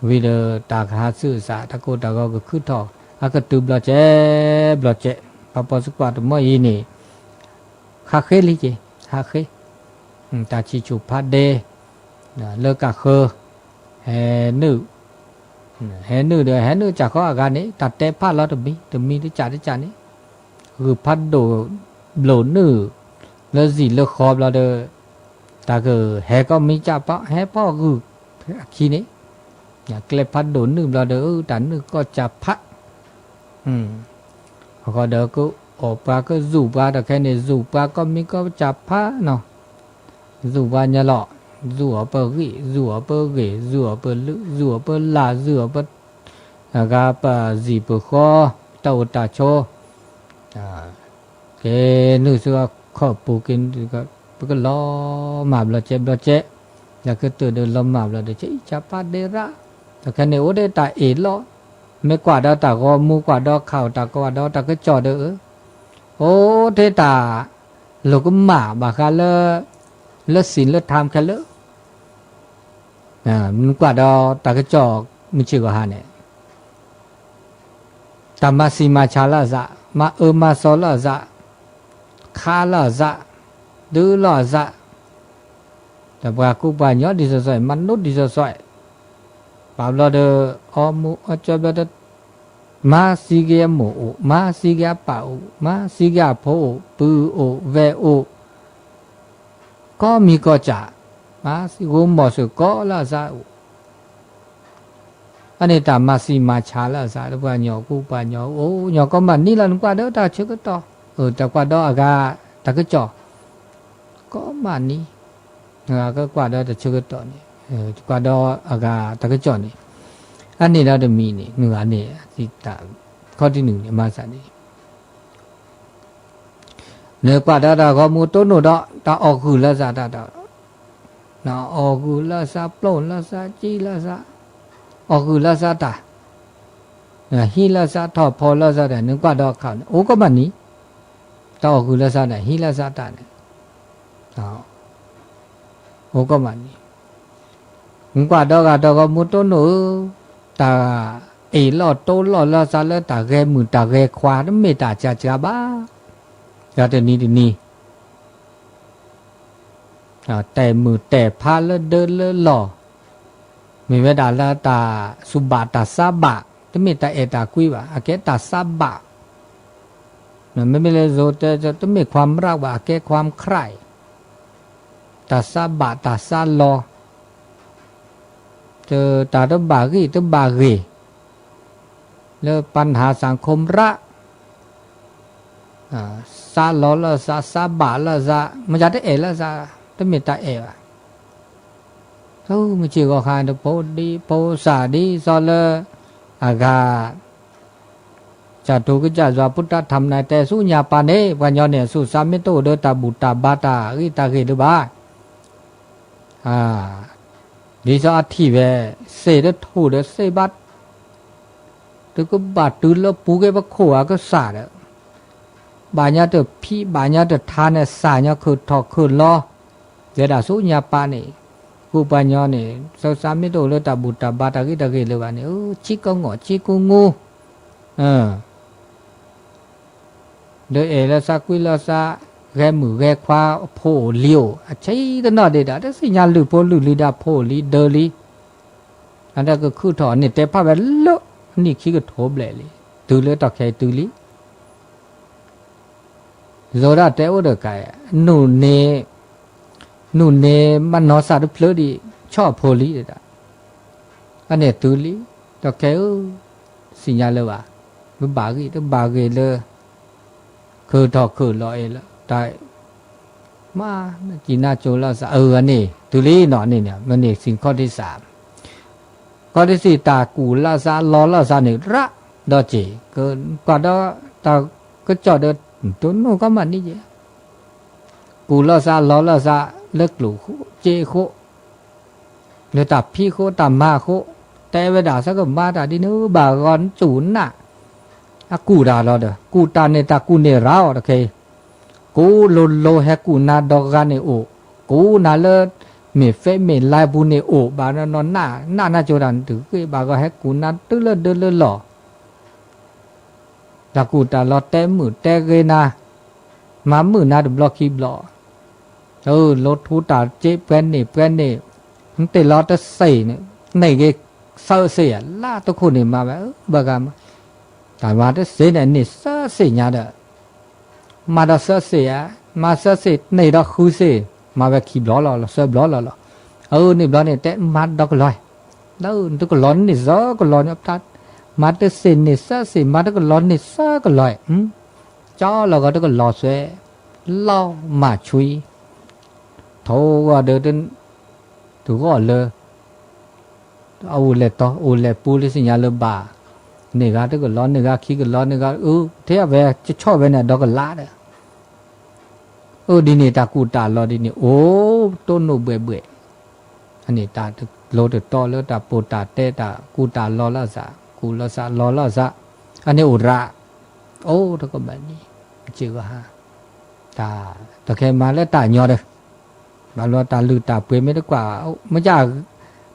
ဝံၤဒီးတၢ်ကဟးဆူအသး တၢ်ကိၢ်တၢ်ဂီၤကခုၣ်ထီၣ် အကတုၤဘျီကဲ ဘျီကဲ ဖးဖီစကွးတမီၢ်အံၤန့ၣ် ဟးဃ့လံက့ၤ ဟးဃ့ တၢ်ဆံၣ်ဆူၣ်ဖးဒဲး လၢကးဃၢ ဟဲနုာ် ဟဲနုာ်ဒီး ဟဲနုာ်စၢ်ဃီအဂၤန့ၣ် တၢ်တဲဖးလီၤတမံၤ တမံၤတစးတစးန့ၣ် ဂုၢ်ဖးဒိၣ်ဘျိးနုာ် လၢစံာ်လၢဃီဘျီဒီး တၢ်ကဟဲကီၢ်မံစၢ်ဖး ဟဲဖီၣ်ဂုၢ်အခံန့ၣ် ကျဲဖးဒိၣ်နုာ်ဘျီဒီး တၢ်နုာ်ကီၢ်စၢ်ဖး အဃိဒီးကအီၣ်ပှၤကစူၢ်ပှၤတခဲန့ၣ် စူၢ်ပှၤကီၢ်မံကီၢ်စၢ်ဖးနီၤ စူၢ်ပှၤညါလီၤ စူၢ်အီၤပဂံၢ် စူၢ်အီၤပဂ့ၤ စူၢ်အီၤပလုၢ် စူၢ်အီၤပလၢ် စူၢ်အီၤပ အဂၤပစံာ်ပဃီ တၢ်အိၣ်တၢ်ဆိး ကဲနုာ်ဆူအခီၣ်ပူၤက့ၤ ပကလီၤမၢ်ဘျီကဲဘျီကဲ ယကတၢၢ်ဒီးလီၤမၢ်ဘျီဒီး ကဲအံၤစၢ်ဖးဒဲးရၣ် တခဲန့ၣ်အိၣ်ဒီးတၢ်အ့ၣ်လိာ် မ့ၢ်ကွၢ်ဒီးတၢ်ဂီၤမူ ကွၢ်ဒီးခး ကွၢ်ဒီးတၢ်ကစီၣ်ဒီး အိၣ်ထဲတၢ်လိာ်ကမၣ်ဘၣ်ဃးလၢ လၢစံၣ်လၢထါခဲလၢာ် မ့ၢ်ကွၢ်ဒီးတၢ်ကစီၣ်မုၢ်ဆ့ၣ်ဂီၤဟါန့ၣ် တၢ်မၤဆံးမၤဆါလၢအသး မၤအၢမၤသီလၢအသး ခးလၢအသး ဒုးလီၤအသး ဒီးပှၤကူပှၤကညီဒ်သိးသိး မၤနိဒ်သိးသိး ဘၣ်ဘျီဒီး အီမူၤအီကၠီဘျီဒီး မၤသံက့ၤအမိၢ်အိၣ် မၤသံက့ၤအပၢ်အိၣ် မၤသံက့ၤအဖိအိၣ် ပုၢ်အိၣ် ဝဲၢ်အိၣ် ကီၢ်မံၤကီၢ်စၢ် မၤသံဂိၢ်မီၤစိၤကီးလၢအသးအိၣ် အန့ၣ်တၢ်မၤစံၣ်မၤဆါလၢအသး ပှၤကညီကူပှၤကညီအိၣ် ကညီကီၢ်မးနံၤလီၤ နကွၢ်ဒီးတၢ်ဆၢကတီၢ်, တၢ်ကွၢ်ဒီးအဂၤတၢ်ကစီၣ် ကီၢ်မးနံၤ, ကကွၢ်ဒီးတၢ်ဆၢကတီၢ်န့ၣ်, ကွၢ်ဒီးအဂၤတၢ်ကစီၣ်န့ၣ်, အန့ၣ်ဒီးတမံၤန့ၣ် မုၢ်ဂၤန့ၣ် တၢ်ခီတနုာ်န့ၣ် မၤသးန့ၣ် နကွၢ်ဒီးတၢ်ဂီၤမူတိၢ်နီၣ်ဒီး တၢ်အီၣ်ဂုာ်လၢသးတၢ်ဒီး, အီၣ်ဂုာ်လၢသး ပျိၢ်လၢသး ကံလၢသး, အီၣ်ဂုာ်လၢသးတၢ်, ဟံးလၢသးထီၣ်ဖီလၢသးတၢ် နကွၢ်ဒီးအခါန့ၣ် အိၣ်ကီးမးနံၤ, တၢ်အီၣ်ဂုာ်လၢသးန့ၣ် ဟံးလၢသးတၢ်န့ၣ် အိၣ်ကီးမးနံၤ, နကွၢ်ဒီးဂၤတၢ်ဂီၤမူတိၢ်နီၣ်ဧၢ, တၢ်အ့ၣ်လိာ်တိလိာ်လၢသးလၢတၢ်ဂဲၤမုာ်တၢ်ဂဲၤခွါ တမ့ၢ်တၢ်စှၤစှၤဘၣ်, ဒီးတနံၤတနံၤ တဲာ်မုာ်တဲာ်ဖးလၢဒၢလၢလီၢ်, မ့ၢ်ဝဲဒၣ်လၢတၢ်စူၢ်ဘၣ်တၢ်သးဘၣ်, တမ့ၢ်တၢ်အဲၣ်တၢ်ကွံဘၣ်, အကဲတၢ်သးဘၣ်, မ့မ့ၢ်လၢယိၤတဲ တမ့ၢ်ความรักဘၣ်, အကဲความใคร่, တၢ်သးဘၣ်တၢ်သးလီၤ, တၢ်တဘၣ်ဂ့ၢ်တဘၣ်ဂ့ၢ် လၢ ปัญหาสังคมรัฐ သးလီၤလၢသး သးဘၣ်လၢသး မ့ၢ်ယတအဲၣ်လၢသး တမ့ၢ်တၢ်အဲၣ်ဘၣ်. မုၢ်ဆ့ၣ်ဂီၤခါ တဖိဒံဖိသၣ်ဒ်သိးလၢ အဂၤ ကၠၢ်ထူကစၢ်ယွၤ ပုတၢ်ထၣ်မနၤ တဲဆူညါပၢ်န့ၣ် ပှၤညီန့ၣ် ဆူၣ်စၢ်မ့ၢ်တအိၣ်ဒီးတၢ်ဘူၣ်တၢ်ဘါတၢ်ဂ့ၢ်တၢ်ဂ့ၢ်လၢၤဘၣ်. ဒ်သိးအထံၣ်ဝဲ သ့ၣ်တထူၣ်ဒီးသ့ၣ်ဘၣ် သုကဘၣ်တုၤလၢပူၤက့ၤပခိၣ်အကစၢ်ဒီး ဘၣ်ညါတဖံးဘၣ်ညါတထါန့ၣ် စၢ်ညီခုၣ်ထီၣ်ခုၣ်လီၤ ဝဲဒၣ်ဆူညါပၢ်န့ၣ် ဃုပှၤညီန့ၣ် ဆူၣ်စၢ်မ့ၢ်တအိၣ်လၢတၢ်ဘူၣ်တၢ်ဘါတၢ်ဂ့ၢ်တၢ်ဂ့ၢ်လၢၤဘၣ်န့ၣ် ဆံကငီၢ်ဆံကငူ ဒီးအဲၣ်လၢသးကွံလၢသး ဂဲၤမုာ်ဂဲၤခွါအဖိအိၣ်လံၤအိၣ် အဆံးတနီၤဒံးဒၣ် တသ့ၣ်ညါလုၢ်ဖိလုၢ်လံၤဒၣ်ဖိအိၣ်လံၤဒၢလံၤ အတၢ်ကခုၣ်ထီၣ်န့ၣ် တဲဖးဝဲလၢ နံၣ်ခံကထိဘျဲၣ်လံ တုၤလၢတၢ်ခဲအံၤတုၤလံ ယိၤဒၣ်တဲအိၣ်ဒီးကါ နူၢ်န့ၣ် နူၢ်န့ၣ်မၤနီၢ်သးတဖျၢၣ်ဒံး ဆီၣ်အဖိလံဒၣ် အန့ၣ်တုၤလံ တၢ်ခဲအံၤ သ့ၣ်ညါလၢၤဘၣ် တဘၣ်ဂ့ၢ်တဘၣ်ဂ့ၢ်လၢ ခုၣ်ထီၣ်ခုၣ်လီၤအံၤလၢ တၢ် မၤကံၢ်နါကၠိလၢသး အန့ၣ် တုၤလံနီၤန့ၣ် မ့ၢ်န့ၣ်စံးခီၣ်ထံသး ခီၣ်ထံသံး တၢ်ကူၣ်လၢသးလီလၢသးန့ၣ် ရးဒီးက့ၤ ကွၢ်ဒီးတၢ်ကစီၣ်ဒီး တိၢ်နီၣ်ကီမးနံၤယဲ ကူၣ်လၢသးလီလၢသး လၢကျိၣ်စ့အဃိ လၢတၢ်ဖံးဃိတၢ်မၤအဃိ တဲဝဲဒၣ်သးကမၤတၢ်ဒ်န့ၣ် ဘၣ်ဂီၤစူၢ်နၢ် အကူၣ်တၢ်လီၤဒီး ကူၣ်တၢ်န့ၣ် တၢ်ကူၣ်န့ၢ်ရၤအီၤတခဲအံၤ ကူၣ်လိၤလိၤ ဟဲကူၣ်နၤဒီးဂၤန့ၣ်အိၣ် ကူၣ်နၤလၢ မ့ၢ် Facebook မ့ၢ် Line ပူၤန့ၣ်အိၣ် ဘၣ်နီၢ်နီၢ် နးနးကၠိတၢ်န့ၣ်တဂ့ၤ ဘၣ်ဂီၤဟဲကူၣ်နၤတုၤလၢဒၢလၢလီၢ် တၢ်ကူၣ်တၢ်လီၤတဲမုာ်တဲဂ့ၤနၤ မၤမုာ်နၤတဘျီခံဘျီ လိထူတၢ်စ့ပှဲၤန့ၣ်ပှဲၤန့ၣ် နတ့ၢ်လီၤတသ့ၣ်န့ၣ် န့ၢ်ဂ့ၤသၢသ့ၣ်ဧါ လါတခိၣ်န့ၣ်မၤဝဲ ဘၣ်ဂၤမၤ တၢ်မၤတသ့ၣ်န့ၣ် န့ၢ်သၢသ့ၣ်ညါဒီး မၤဒီးသၢသ့ၣ်ဧါ မၤသၢသ့ၣ်န့ၢ်ဒီးဃုသ့ၣ် မၤဝဲခံဘျီလီၤ သၢဘျီလီၤလီၤ အန့ၣ်ဘျီန့ၣ် တဲမၤဒီးကလီၤ လၢနတကလီၤန့ၢ်သၢကလီၤန့ၣ် မၤတသ့ၣ်န့ၢ်သၢသ့ၣ် မၤတကလီၤန့ၢ်သၢကလီၤ ကၠီလီၤဂီၤတကလီၤစွဲ လီၤမၢ်ဆွံ ထိဂီၤဒီး တဂီၢ်လၢ အအိၣ်လဲၣ်တီ အိၣ်လဲၣ်ပူလၢသ့ၣ်ညါလၢၤဘၣ် န့ၢ်ဂၤတကလီၤ န့ၢ်ဂၤခံကလီၤ န့ၢ်ဂၤ အၢ ထဲအဝဲကဆီၣ်ဝဲန့ၣ် ဒီကလးဒီး အၢ ဒ်န့ၣ်တၢ်ကူၣ်တၢ်လီၤဒ်န့ၣ် အိၣ်တိၢ်နီၣ်ဘှဲးဘှဲး အန့ၣ်တၢ်တလိၤတတီလၢတၢ်ပိာ်တၢ်တဲတၢ်ကူၣ်တၢ်လီၤလၢအသး ကူၣ်လီၤသးလီၤလၢအသး အန့ၣ်အိၣ်ရး အိၣ်တကမးနံၤ စ့ၢ်ကီးဟါ တၢ်တခဲမၤလၢတၢ်ညီဒီး ဘၣ်လီၤတၢ်လုၢ်တၢ်ပှ့ၤမ့ၢ်တကွၢ် မ့ၢ်က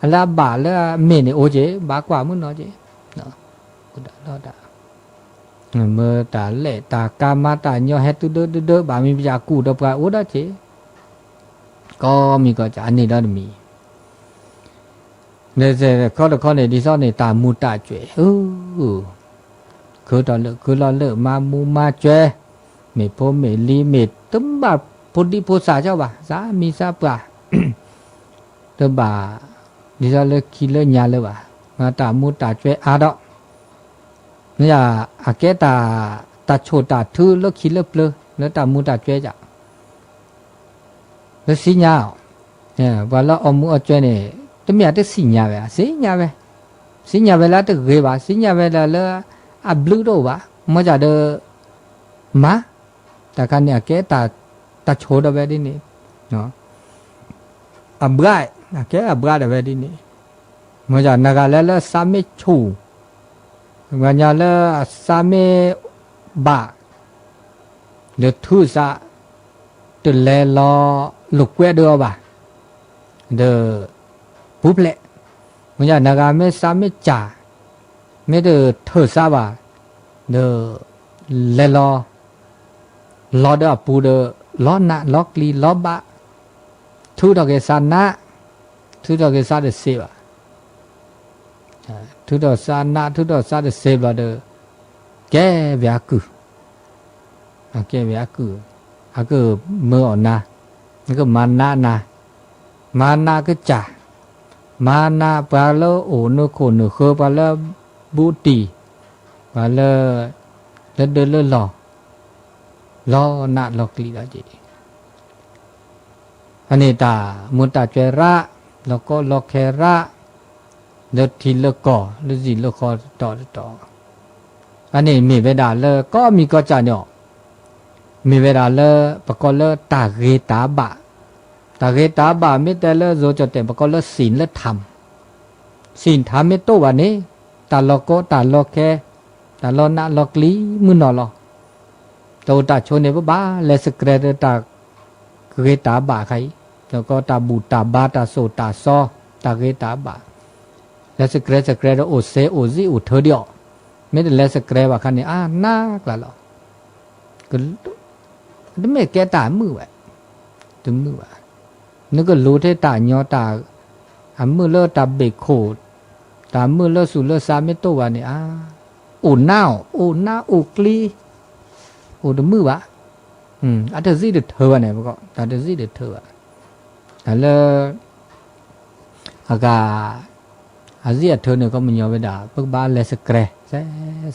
အလၢအဘၣ်လၢအမ့ၢ်န့ၣ်အိၣ်က့ၤ ဘၣ်ကွၢ်မုၢ်နီၤက့ၤ မ့ၢ်တၢ်လဲၣ်တၢ်ကါမၤတၢ်ညီဟဲတုၤဒၢဒၢဒၢ ဘၣ်မံၤပယၣ်ကူၣ်ဒီးပှၤအိၣ်ဒီးက့ၤ ကိးမံၤကိးကး အန့ၣ်ဒီးတမံၤ ခီတခီန့ၣ် ဒ်သိးန့ၣ် တၢ်မူးတၢ်ကွဲး ခုထီၣ်လၢာ်ခုလီၤလၢာ် မၤမူးမၤကွဲး မ့ၢ်ဖိမ့ၢ်လံၤ မ့ၢ်တဘၣ်ဖိဒံဖိသၣ်ကၠီဘၣ် သးမံၤသးပှၢ် တဘၣ် ဒ်သိးလၢခံလၢညါလၢၤဘၣ် တၢ်မူတၢ်ကွဲအါဒီး မ့ၢ်ယၤ အကဲတၢ် တၢ်ဆိၣ်တၢ်ထုလၢခံလၢပျၢၤ လၢတၢ်မူတၢ်ကွဲယၤ လၢသ့ၣ်ညါအီၤ, ပှၤလၢအီမူအီကွဲန့ၣ် တမ့ၢ်အတသ့ၣ်ညါဝဲ သ့ၣ်ညါဝဲ, သ့ၣ်ညါဝဲလၢအတဂ့ၤဘၣ် သ့ၣ်ညါဝဲလၢ လၢအဘျုးတအိၣ်ဘၣ် မ့ၢ်ယၤဒီး မၤ တၢ်ခါန့ၣ် အကဲတၢ် တၢ်ဆိၣ်ဒၣ်ဝဲဒ်န့ၣ် အဘှါ အကဲအဘှါဒၣ်ဝဲဒ်န့ၣ် မ့ၢ်ယၤနဂၤလၢလၢသးမ့ၢ်ဆူၣ် ပှၤညီလၢအသးမ့ၢ်ဘၣ် ဒီးထုသး တလဲၤလီၤလိာ်ကွဲဒၢအီၤဘၣ် ဒီး ပူၤဖျဲး, မ့ၢ်ယၤနဂၤမ့ၢ်သးမ့ၢ်စၢ် မ့ၢ်တထၢၣ်သးဘၣ် ဒီး လဲၤလီၤ လီၤဒီးအပူၤဒီး လီၤနးလီၤကျံၤလီၤဘၣ်, ထုးထီၣ်က့ၤသးနး, ထုးထီၣ်က့ၤသးတစ့ဘၣ်, ထုးထီၣ်သးနး ထုးထီၣ်သးတစ့ဘျီဒီး ကဲဝဲအကုၢ် အကဲဝဲအကုၢ်, အကမၢအီၣ်နၤ, အကမၤနးနၤ, မၤနးကစၢ်, မၤနးပှၤလၢအိၣ်နခိၣ်နဃၢၤ ပှၤလၢဘူးတံၢ်, ပှၤလၢ လၢဒၢလၢလီၢ်, လီၤနးလီၤကျံၤလီၤက့ၤ အန့ၣ်တၢ်မူတၢ်ကွဲရၣ်, လီၤကီလီၤခဲရၣ်, လၢထံလၢကီၢ် လၢစံၣ်လၢဃီတတီၤတတီၤ, အန့ၣ်မ့ၢ်ဝဲဒၣ်လၢကိးမံၤကိးကၢ်န့ၣ်အီၤ, မ့ၢ်ဝဲဒၣ်လၢ ပကိးလၢတၢ်ဂ့ၤတၢ်ဘၣ်, တၢ်ဂ့ၤတၢ်ဘၣ်မ့ၢ်တဲလၢယိၤကၠီၣ်တဲၣ် ပကိးလၢ သီလ လၢထၢမ်, သီလ မ့ၢ်တအိၣ်ဘၣ်န့ၣ်, တၢ်လီၤကီတၢ်လီၤခဲ, တၢ်လီၤနးလီၤကျံၤမုၢ်နီၢ်လီၤ. တၢ်အိၣ်တၢ်ဆိးန့ၣ် ပဘၣ်လဲၤစကြဲးဒီးတၢ်ဂ့ၤတၢ်ဘၣ်ခါအံၤ, ဒီးကီတၢ်ဘူၣ်တၢ်ဘါတၢ်သိၣ်တၢ်သီ, တၢ်ဂ့ၤတၢ်ဘၣ်, လဲၤစကြဲးစကြဲးဒီးအိၣ်စ့အိၣ်စံးအိၣ်ထၢဒံးအီၤ, မ့ၢ်တလဲၤစကြဲးဘၣ်ခါန့ၣ် အါနးကျါလီၤ. တမ့ၢ်ကဲတၢ်မုာ်ဘၣ်, တမုာ်ဘၣ်, နကလူၤထဲတၢ်ညီတၢ်, အမုာ်လၢတၢ်ဘ့ၣ်ခိၣ်, တၢ်မုာ်လၢသူၣ်လၢသးမ့ၢ်တအိၣ်ဘၣ်န့ၣ် အါ, အိၣ်နးအိၣ်, အိၣ်နးအိၣ်ကျံၤ, အိၣ်တမုာ်ဘၣ်, အတစံးတထၢဘၣ်န့ၣ် ပကိး တၢ်တစံးတထၢဘၣ်, တၢ်လၢ အဂၤ အစံးအထၢန့ၣ် ကီမညီဝဲဒၣ် ပကဘၣ်လဲၤစကြဲး, စဲ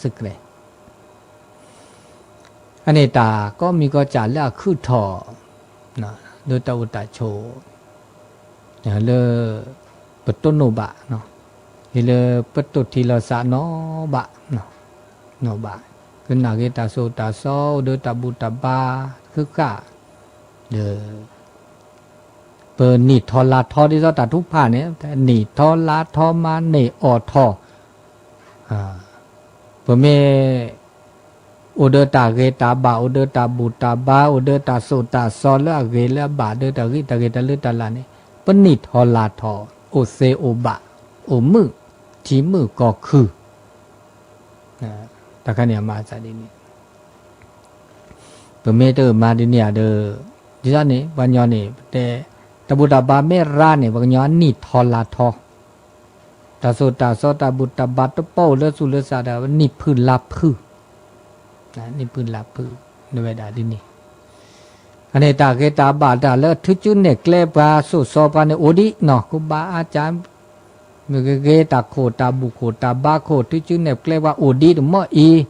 စကြဲး အန့ၣ်တၢ်ကိးမံၤကိးကၢ်လၢအခုၣ်ထီၣ်, လၢတၢ်အိၣ်တၢ်ဆိး, လၢ ပတိၢ်နီၣ်ဘၣ်, ဟ့ၣ်လၢပတိၢ်ထံလီၤသးနီၣ်ဘၣ်, နီၣ်ဘၣ်, ကနၣ်က့ၤတၢ်သိၣ်တၢ်သီ အိၣ်ဒီးတၢ်ဘူၣ်တၢ်ဘါ, ဃုဃၣ်, ဒီး ပနံၣ်ထီၣ်လါထီဒ်သိးတၢ်ထုကဖၣ်န့ၣ်, နံၣ်ထီၣ်လါထီမၤန့ၢ်အီၣ်ထီၣ်, ပမ့ၢ် အိၣ်ဒီးတၢ်ဂ့ၤတၢ်ဘၣ် အိၣ်ဒီးတၢ်ဘူၣ်တၢ်ဘါ အိၣ်ဒီးတၢ်သိၣ်တၢ်သီလၢအဂ့ၤလၢအဘၣ်ဒီးတၢ်ဂံၢ်တၢ်ဂ့ၤတၢ်လၢတၢ်လၢ်န့ၣ်, ပနံၣ်ထီၣ်လါထီ, အိၣ်သ့အိၣ်ဘၣ်, အိၣ်မုာ်, ထံမုာ်ကီၢ်ခုၣ် တၢ်ခါန့ၣ်အမၤအသးဒ်န့ၣ်, ပမ့ၢ်တမၤဒ်န့ၣ်ဧါဒီး, ဒ်သိးန့ၣ် ပှၤကညီန့ၣ် ပတဲ, တၢ်ဘူၣ်တၢ်ဘါမ့ၢ်ရါန့ၣ် ပှၤကညီနံၣ်ထီၣ်လါထီ, တၢ်သိၣ်တၢ်သီတၢ်ဘူၣ်တၢ်ဘါတပိၢ်အိၣ်လၢသူၣ်လၢသးဒီး နံၣ်ဖုၣ်လါဖုၣ်, နံၣ်ဖုၣ်လါဖုၣ်, နဝဲဒၣ်ဒ်န့ၣ် အန့ၣ်တၢ်ဂ့ၤတၢ်ဘၣ်တၢ်လၢထုကၠူနဲၣ်ကျဲပှၤသိၣ်စီပှၤန့ၣ်အိၣ်ဒံးနီၢ် ကူဘါအါကၠါ, မ့ၢ်ဂ့ၤဂ့ၤတၢ်ခိၣ်တၢ်ဘူၣ်ခိၣ်တၢ်ဘါခိၣ် ထုကၠူနဲၣ်ကျဲပှၤအိၣ်ဒံးတမီၢ်အံၤ, အိၣ်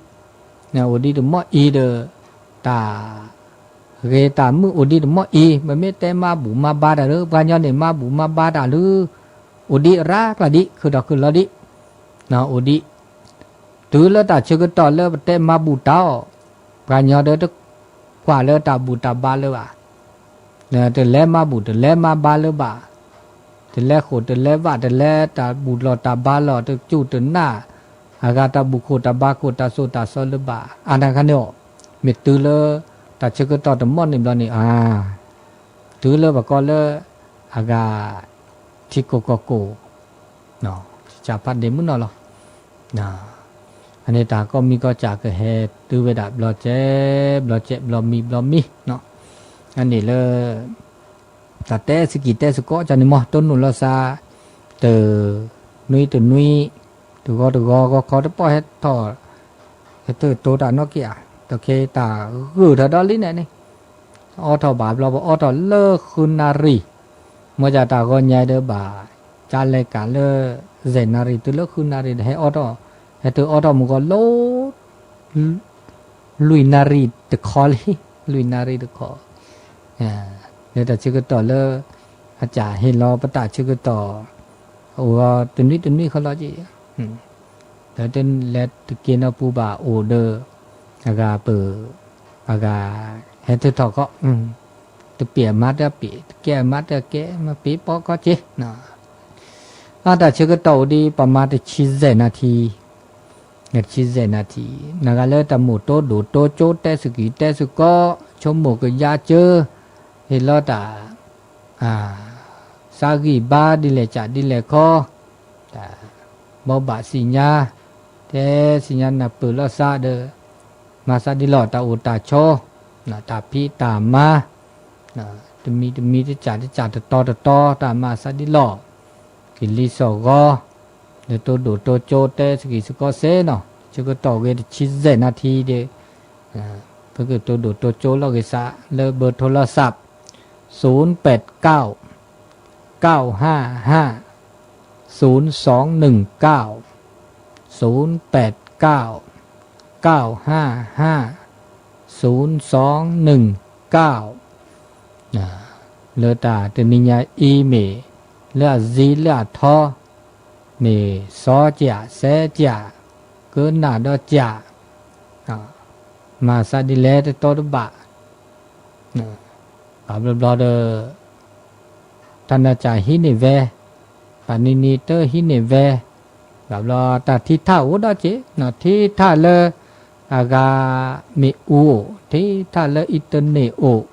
ဒံးတမီၢ်အံၤဒီး, တၢ် ဂ့ၤတၢ်မုာ်အိၣ်ဒံးတမီၢ်အံၤ ပမ့ၢ်တဲမၤဘူၣ်မၤဘါတၢ်လၢ ပှၤကညီန့ၣ် မၤဘူၣ်မၤဘါတၢ်လၢ အိၣ်ဒံးအရၣ်ကျါဒံး ခုၣ်ထီၣ်ခုၣ်လီၤဒံး, အိၣ်ဒံး, တုၤလၢတၢ်ဆၢကတီၢ်လၢပတဲမၤဘူၣ်တၢ်အီၤ, ပှၤကညီဒီးတကွၢ်လၢတၢ်ဘူၣ်တၢ်ဘါလၢၤဘၣ်, တလဲၤမၤဘူၣ်တလဲၤမၤဘါလၢၤဘၣ်, တလဲၤဃိာ်တလဲၤဝး တလဲၤတၢ်ဘူၣ်လီၢ်တၢ်ဘါလီၢ် တစူၢ်တနာ် အဂၤတၢ်ဘူၣ်ခိၣ်တၢ်ဘါခိၣ်တၢ်သိၣ်တၢ်သီလၢၤဘၣ် အါတခါန့ၣ်အီၤ, မ့ၢ်တုၤလၢ တၢ်ဆၢကတီၢ်တမီၢ်န့ၣ်ဘျီန့ၣ် အါ, တုၤလၢပကိးလၢ အဂၤ ထံကိၢ်ကီၢ်ကိၢ် စၢ်ဖးဒ့မုၢ်နီၢ်လီၤ. အန့ၣ်တၢ်ကိးမံၤကိးစၢ်ကဟဲတုၤဝဲဒၣ်ဘျီကဲ ဘျီကဲ ဘျီမံၤ ဘျီမံၤ, အန့ၣ်လၢ တၢ်တဲသကံၢ်တဲသကိးကန့ၣ်မ့ၢ် တိၢ်နီၣ်လိာ်သး တနွံတနွံ တဂီၤတဂီၤ ဂီၤခီတပီၢ်ဟဲထီၣ် ဟဲထီၣ်တိၤတၢ်နီၣ်က့ၤဧါ, တခီတၢ်ဂုာ်ထီၣ်ဒီးလံန့ၣ်န့ၣ်, အိးထီၣ်ဘၣ်ဘျီ ပအိးထီၣ်လၢဃုနၣ်ရံၣ်, မ့ၢ်ဒၣ်တၢ်ဂီၤညါဒီးဘၣ် တၢ်လဲၤကၤလၢ စဲးနၣ်ရံၣ်တုၤလၢဃုနၣ်ရံၣ်ဒီး ဟဲအီၣ်ထီၣ်, ဟဲတုၤအီၣ်ထီၣ်မုၢ်ဂီၤလီၤ လွံၢ်နၣ်ရံၣ်တခီလံ, လွံၢ်နၣ်ရံၣ်တခီ, လၢတၢ်ဆၢကတီၢ်လၢ အကးဟ့ၣ်လီၤပတၢ်ဆၢကတီၢ် အိၣ်ဂီၤတနွံတနွံဃီလီၤက့ၤ, ဒီးတလဲၤတက့ၤနီၢ်ပူၤဘၣ်အိၣ်ဒီး အဂၤပၢၢ် အဂၤ ဟဲထၢထီၣ်ခီ, တပ့ၢ်အမါတပ့ၢ် တကဲအမါတကဲ မ့ၢ်ပ့ၢ်ပီကီက့ၤ, အတၢ်ဆၢကတီၢ်အိၣ်ဒံး ပမၤတဆံစဲးနၣ်ထံ တဆံစဲးနၣ်ထံ, နဂၤလၢတၢ်မိၣ်တိဒိၣ်တိကၠိ တဲစကံၤတဲစကီ ဆိကမိၣ်ကယါစၢၤ, ဟ့ၣ်လီၤတၢ် သးဂံၢ်ဘါဒ်လဲၣ်ကးဒ်လဲၣ်ခီ, တၢ်ဘိးဘၣ်သ့ၣ်ညါ, တဲသ့ၣ်ညါနၢ်ပၢၢ်လိာ်သးဒီး မၤသးဒ်လီၢ် တၢ်အိၣ်တၢ်ဆိး, တၢ်ဖံးတၢ်မၤ, တမံၤတမံၤတကးတကးတတီတတီ တၢ်မၤသးဒ်လီၢ်, ကလံၤစိးဂီၤ, ဒီးတိဒိၣ်တိကၠိ တဲစကံၤစကီစ့ၢ်နီၤ, ဆၢကတီၢ်ဂ့ၤတဆံစဲးနၣ်ထံဒီး ပကတိဒိၣ်တိကၠိလီၤဂ့ၤသး လၢဘၢထိလီၤသး ศูนย์แปดเก้า เก้าห้าห้า ศูนย์สองหนึ่งเก้า ศูนย์แปดเก้า เก้าห้าห้า ศูนย์สองหนึ่งเก้า လၢတၢ်တနံၤညါအံၤမ့ၢ် လၢအစံလၢအထီ မ့ၢ်စီကၠး စဲကၠး ကနၣ်ဒီးကၠး မၤသးဒ်လဲၣ်တတီတဘၣ် ဘၣ်ဘျီဘျီဒီး တၢ်နၢ်ကၠးဟံးန့ၢ်ဝဲ, တၢ်နံၤနံၤတဟံးန့ၢ်ဝဲ, ဘၣ်ဘျီတၢ်ထံထၣ်အိၣ်ဒီးက့ၤ, ထံထၣ်လၢ အဂၤမ့ၣ်အူအိၣ်, ထံထၣ်လၢအံၣ်တၢ်နံၣ်အိၣ်,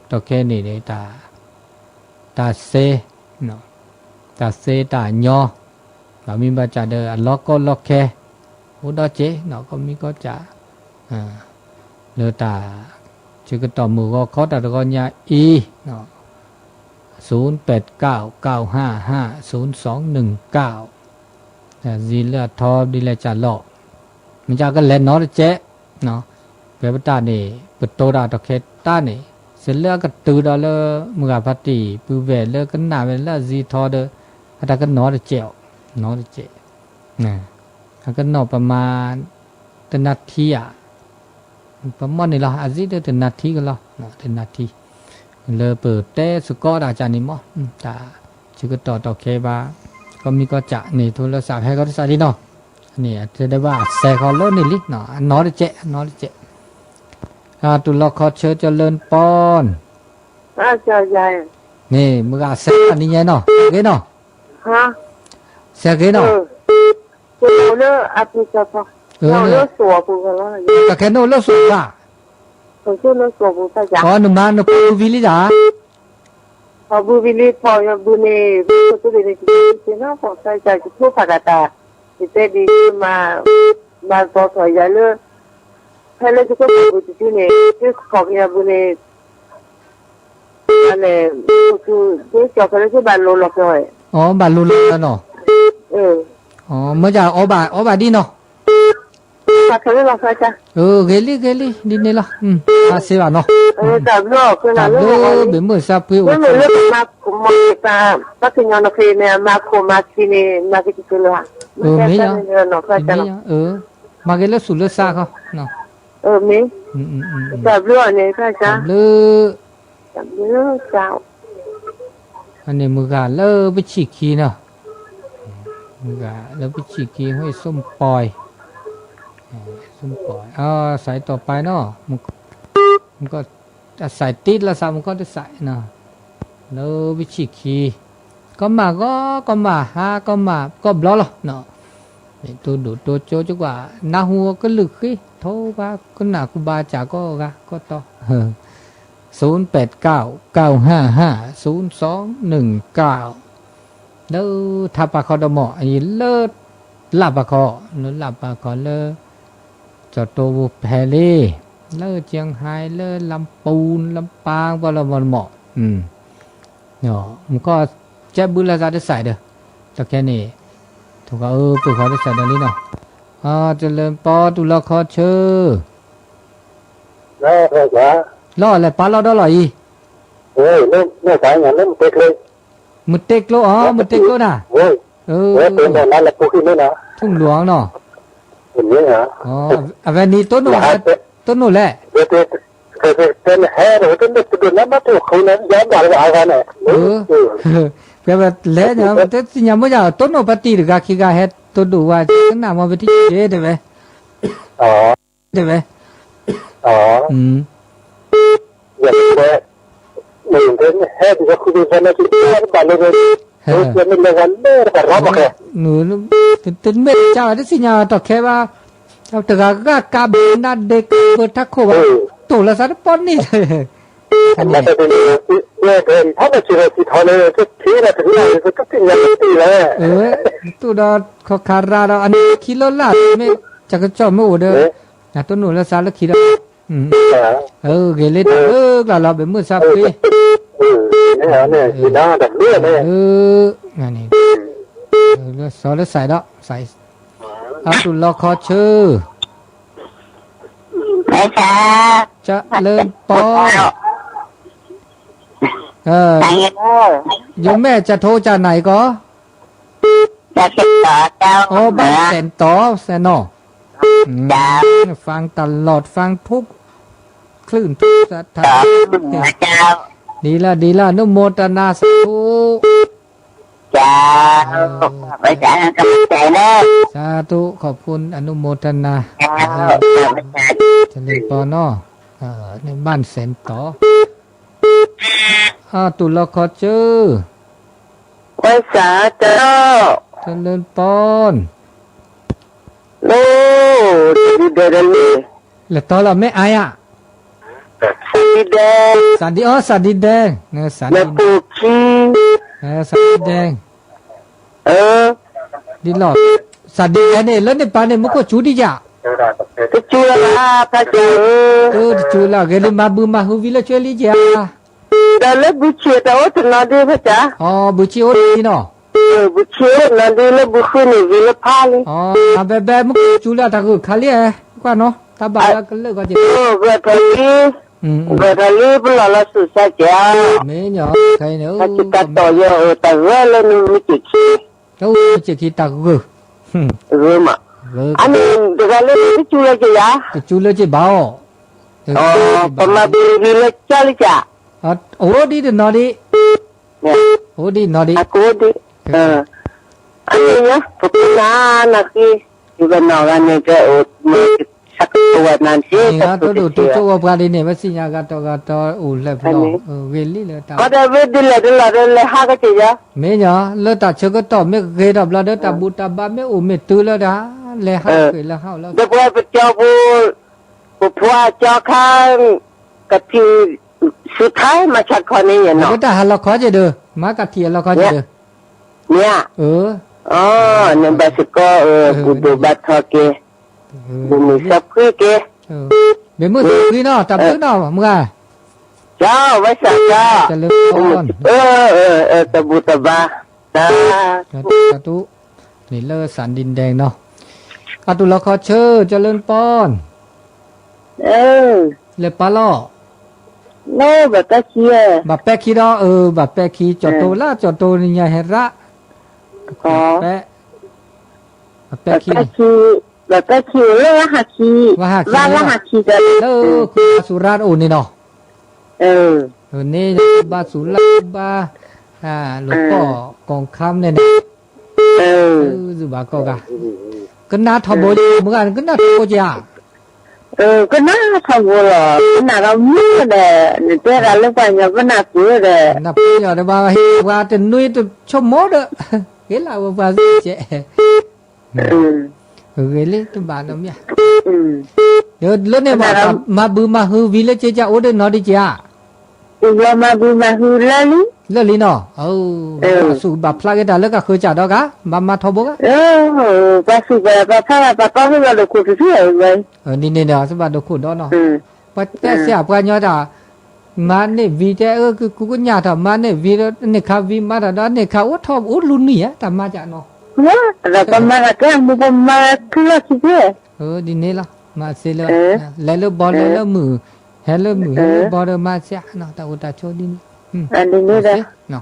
ဒီးခဲန့ၣ် တၢ်စ့ တၢ်သ့တၢ်ညီ, ဘၣ်မံဘၣ်ကးဒီးအလီၤကီလီၤခဲ, အိၣ်ဒီးက့ၤ ကီၢ်မံကီၢ်ကး, လၢတၢ် ဆၢကတီၢ်မုၢ်ဂီၤခီတၢ်တဂီၤညါအံၤ, ศูนย์แปดเก้า เก้าห้าห้า ศูนย์สองหนึ่งเก้า စံလၢအထီဒ်လဲၣ်ကးလီၢ်, မ့ၢ်ကကလဲၤနီတကဲး ပဝဲပတၢ်န့ၣ် ပတိၤတၢ်တီၢ်ခဲတၢ်န့ၣ် စံးလၢအကတုၤဒီးလၢမုၢ်ဂၤဖါတံၢ် ပုၢ်ဝဲၢ်လၢကနၣ်ဝဲလၢအစံထီဒီး အတၢ်ကနီတကဲးအီၤ, နီတကဲး, အကနီၣ်ပမၤ တနၢ်ထံဧါ, ပမ့ၢ်န့ၣ်လီၤ အစံဒီးတနၢ်ထံကလီၤ, တနၢ်ထံ လၢပတဲသကိးတၢ်ကၢ်န့ၣ်မ့ၢ် တၢ်ဆၢကတီၢ်တီၢ်ခဲဘၣ် ကီၢ်မံကီၢ်ကးန့ၣ် ထိလၢသးဟဲကီၢ်တစးလံနီၤ, န့ၣ်အတဲဒၣ်ဘၣ်အစဲးဃီလၢန့ၣ်လံ, အနီတကဲး အနီတကဲး, တူၢ်လီၤခီဆၢကၠီလၢနပီၢ် န့ၣ် မုၢ်ဂၤအစဲးနံၤညါနီၤ ဂ့ၤနီၤ, စဲးဂ့ၤနီၤ, လၢအပူၤ တၢ်ခဲန့ၣ်အိၣ်လၢစိၤဘၣ်, အနမၤနပီၢ်ဘုဝံၤလံဒၣ် ပှၤဘုဘံလံ ပှၤဘုန့ၣ် ဘုခိၣ်သူန့ၣ် ကသ့နီၤ ပှၤဖဲကစး ကထိဖးကးတၢ် ယတဲဒ်မး မၤသီထီၣ်ယၤလၢ ဖဲလၢယခိၣ်ပှၤဘုတစုန့ၣ် ကစခီၣ်က့ၤယၤဘုန့ၣ် န့ၣ် ဘုခိၣ်သူ ကစခီၣ်က့ၤလၢကဘၣ်လိၤလီၤကီးဝဲ အဘၣ်လိၤလီၤနီၤ, မ့ၢ်အီၣ်ဘၣ်အီဘၣ်ဒ်နီၤ ဂ့ၤလံ ဂ့ၤလံ ဒ်န့ၣ်လီၤ, မၤစ့ဘၣ်နီၤ, တၢ်ဘျုး ဘ့ၣ်မုၢ်သးပှ့ၤအိၣ်ဆိး, မ့ၢ်လၢပမၤခိၣ်မၤက့ၤပှၤ ပှၤကညီနဖဲန့ၣ် အမၤခိၣ်မၤက့ၤန့ၣ် မၤက့ၤတက့ၤလၢၤ, မ့ၢ်, မၤက့ၤလၢသူၣ်လၢသးခီ, မ့ၢ်, တၢ်ဘျုးအီၤန့ၣ် တၢ်ဘျုး တၢ်ဘျုး အန့ၣ်မုၢ်ဂၤလၢပဆံၣ်ခံနီၤ, မုၢ်ဂၤလၢပဆံၣ်ခံ ဟိၣ်စိမပီၢ်, စိမပီၢ်, စးတီၢ်ပာ်နီၤ, အစးတ့လီၤသးမူကီၢ်တစး, လၢပဆံၣ်ခံ, ကီၢ်မးဂီၤ ကီၢ်မးဟါ ကီၢ်မးကီၢ်ဘျီလီၤ, တိဒိၣ်တိကၠိကကွၢ် နၢ်ဟူကလုၢ်ဃ့ ထိဘၣ်ကနၣ်ကူဘၣ်ကၢ်ကီၢ်ဂၤကီၢ်တီ ศูนย์แปดเก้า เก้าห้าห้า ศูนย์สองหนึ่งเก้า လၢထးပာ်ခီဒီးမ့ၢ် အံၤလၢ လၢပာ်ခီ, လၢလၢပာ်ခီလၢ ကၠီၣ်တိပူၤဖဲလံ, လၢကၠံဟဲ လၢလမ်းပူၤ လမ်းပန်း ပှၤလီၤမီၢ်တမီၢ်, မူခီၣ်ကဲဘုလၢသးတစဲးဒီး, တခဲန့ၣ်, ထိၣ်ဃီအၢ ပုၢ်ဃီတစဲးဒီးလံနီၤ, တလၢပီတူၢ်လီၤခီဆၢ လီၤလဲၤပာ်လီၤဒီးလီၤအံၤ, လၢ မုၢ်တ့ကျိအီၤ မုၢ်တ့ကျိနၤ, ထူၣ်လူၤအီၤနီၤ, အဝဲန့ၣ်တိၢ်နီၣ်လဲၣ်, ဖဲလဲၣ်ညါ တသ့ၣ်ညါမ့ၢ်ယၤ တိၢ်နီၣ်ပတံၢ်တဂၤခံဂၤဟဲ တိၢ်ဒိၣ်ဝဲကနၣ်မ့ၢ်ပတံၢ်တဲဝဲ, တဲဝဲ, တမ့ၢ်တကါဘၣ် တသ့ၣ်ညါဘၣ် တသ့ၣ်ညါဘၣ် တၢ်ခဲဘၣ်, တဂၤဂၤကးဘၢနါဒ့ကးဘၢထးခိၣ်ဘၣ်, တိၢ်လီၤသးတပီၢ်န့ၣ်လီၤ, တထံၣ်ဒီးခီခါရၢဒီး အန့ၣ်ခံလီၤလၢ် မ့ၢ်တၢ်ကစီၣ်မ့ၢ်အိၣ်ဒီး တၢ်တိၢ်နီၣ်လၢသးလၢခံဒီး ဂ့ၤလံတၢ်လၢကျါလီၤ ပမုၢ်သးဖှံ, လၢစီၤလၢစဲးဒီး အတူၢ်လီၤခီဆၢ, လၢပီ, ယမဲာ်ကထိကနၤအံၤကီး, အိၣ်ဘၣ်စဲးတီ စဲးနီၤ, ฟังตลอด ฟังทุกคลื่นทุกสถานี ဒ်လၢဒ်လၢ အနုโมทนา สาธุ สาธุ ขอบคุณ อนุโมทนา เจริญพรเนาะ ในบ้านแสนตอ အတူၢ်လီၤခီဆၢ, ဝဲစၢ်တၢ် เจริญพร အိၣ် တဒုဒဲးတလ့ၣ် လဲၤတီလီၤ မ့ၢ်အါယၤ စးဒံဒဲး စးဒံ အိၣ် စးဒံဒဲး နပူၤခံ စးဒံဒဲး ဒ်လီၤ စးဒံဒဲးန့ၣ် လၢန့ၣ်ပၢ်န့ၣ် မူခိၣ်စူၤဒံးယၤ တစူၤလၢၤဘၣ် ဖးကၠီဧၢ တစူၤလၢၤ ဂ့ၤလံ မၤဘုမၤဟုဝံၤလၢဆှၢလံယၤ ဒီးလၢဘုဆံးတၢ်အိၣ်တနီၤဒုးဖးကၠီ ဘုဆံးအိၣ်ဒံးနီၤ ဘုဆံးအိၣ်တနီၤဒုးလၢဘုဃုန့ၣ်ဂ့ၤလၢဖးလံ ဘဲဘဲ မူခိၣ်စူၤလၢၤ တၢ်ဂုၤခါလံ ကွၢ်နီၤ တၢ်ဘၣ်လၢကလၢာ်ဂီၤက့ၤ ဂၢၢ်ထီၣ်လံ ဂၢၢ်ထီၣ်လံ ပလီၢ်လီၤဆူၣ်စၢ်ကဲး မ့ၢ်ညီ တၢ်စူၤတၢ်တီၢ်ယိာ် တၢ်ဂၢၢ်လၢနမ့ၢ်စ့ၢ်ကီး တၢ်အိၣ်မ့ၢ်စ့ၢ်ကီးတၢ်ဂၢၢ် ဂၢၢ်မး အန့ၣ် တဂၤလၢတစူၤလၢၤက့ၤယၤ တစူၤလၢၤက့ၤဘၣ်အီၤ ပမၤဘုဂ့ၤလၢကၠီလံကၠး အိၣ်ဒံးတနီၤဒံး အိၣ်ဒံးနီၤဒံး အကအိၣ်ဒံး အန့ၣ်ညါ ပကနၣ်နၢ်ဃ့ ယကနီၢ်ဂၤန့ၣ် ကအိၣ်မ့ၢ်ဆၢကတီၢ်ဝဲနၤဒ် တၢ်တိၢ်ဒိၣ်တိၢ်ကၠိဝဲပှၤဒ်န့ၣ် ဝဲသ့ၣ်ညါဂၤတီၤဂၤတီၤအိၣ်လၢပလီၢ် ဂ့ၤလံလၢတၢ် ခီဒီးဝဲဒ်လဲၣ်ဒ်လဲၣ်ဒ်လဲၣ်ဟးကစ့ၢ်ယၤ မ့ၢ်ညီ လၢတၢ်ဆၢကတီၢ်မ့ၢ်ဂ့ၤထီၣ်ဘျီဒီး တၢ်ဘူၣ်တၢ်ဘါမ့ၢ်အိၣ်မ့ၢ်တုၤလၢတၢ် လဲၤဟးက့ၤလၢဟးအိၣ်လၢ ဒီးပဝဲပကၠီဖိ ပဖှီကၠီခါ ကထံၣ် ဆူခါမၤဆါတခီန့ၣ်ယဲၢ်နီၤ လၢတၢ်ဟးလီၤခီက့ၤဒီး မၤကထံၣ်အလီၤခီက့ၤဒီး မ့ၢ်ဧါ နဘၣ်စ့ၢ်ကီး ဘူၣ်ဒိၣ်ဘါထီၣ်က့ၤ ဘူၣ်မုာ်သးဖှံက့ၤ မ့ၢ်မုၢ်သးဖှံနီၤ တၢ်ဘျုးနီၤ မုၢ်ဂၤ ကၠီ ဝဲစၢ်ကၠီ တဘူၣ်တဘါ တၢ် နံၤလၢစၢ်ဒံဒဲးနီၤ အတူၢ်လီၤခီဆၢ ကၠီလၢနပီၢ် လဲၤပာ်လီၤ ဘၣ်ပဲခံ ဘၣ်ပဲခံဒီး အၢ ဘၣ်ပဲခံ ကၠီတိလၢ ကၠီတိနံၤညါဟဲရၣ် ပဲ ဘၣ်ပဲခံ ဘၣ်ပဲခံအိၣ်လၢဝါဟးခံ ဝါဟးခံ လၢခိၣ်ဘါစူၤရၣ်တအိၣ်န့ၣ်နီၤ န့ၣ် ဘါစူၤရၣ်ဘါ လိာ်ကီၢ် ကီၢ်ခါန့ၣ်န့ၣ် သုဘၣ်ကီၢ်ဂၤ ကနၣ်ထီဘိ မုၢ်ဂၤ ကနၣ်ထီဘိက့ၤဧါ ကနၣ်ထီဘိလီၤ ကနၣ်ဒီးမုၢ်ဒီး နတဲတၢ်လၢပှၤကညီ ကနၣ်ပှဲၤဒီး နၢ်ပှဲၤညီဒီး ပှၤဟ့ၣ်ပှၤတနွံတဆိကမိၣ်ဒီး ဟ့ၣ်လၢဝဲပှၤစ့ၢ်ကီး ဂ့ၤလံ တဘၣ်နီတမံၤ လၢန့ၣ်မး မၤဘုမၤဟုဝံၤလၢက့ၤကၢ်အိၣ်ဒီးနီၤဒံးက့ၤဧါ မၤဘုမၤဟုလၢာ်လံ လၢာ်လံနီၤ ဘၣ်ဆူၣ်ဘၣ်ဖျါက့ၤတၢ်လၢကဃၢၤကၢ်ဒီးဂၤ ဘၣ်မၤထီဘိဂၤ ပှၤဆူၣ်ဘၣ်ပှၤဖျါဘၣ်ပှၤကီၢ်ဖဲဘၣ်ဒိခိၣ်တထူၣ် ဒ်န့ၣ်န့ၣ် သုဘၣ်ဒိခိၣ်ဒီနီၤ ပှၤတဲစ့ၢ်ပှၤကညီတၢ် မၤန့ၢ်ဝံၤတဲ အၢ ကကူကညၣ်ထီၣ် မၤန့ၢ်ဝံၤ န့ၢ်ခါဝံၤမၤတၢ်ဒီး န့ၢ်ခါအိၣ်ထီၣ်အိၣ်လူၤနံၣ်ဧါ တၢ်မၤကၢ်နီၤ ဒီးပမၤတၢ်ကဲမူ ပမၤခုလီၢ်ခံဖဲ ဒ်န့ၣ်လီၤ မၤစ့လၢ လဲၤလၢဘီလၢလၢမုၢ် ဟဲလၢမုၢ် ဟဲလၢဘီဒီးမၤစ့နီၤ တၢ်အိၣ်တၢ်ဆိးဒ်န့ၣ် ဒ်န့ၣ်လီၤ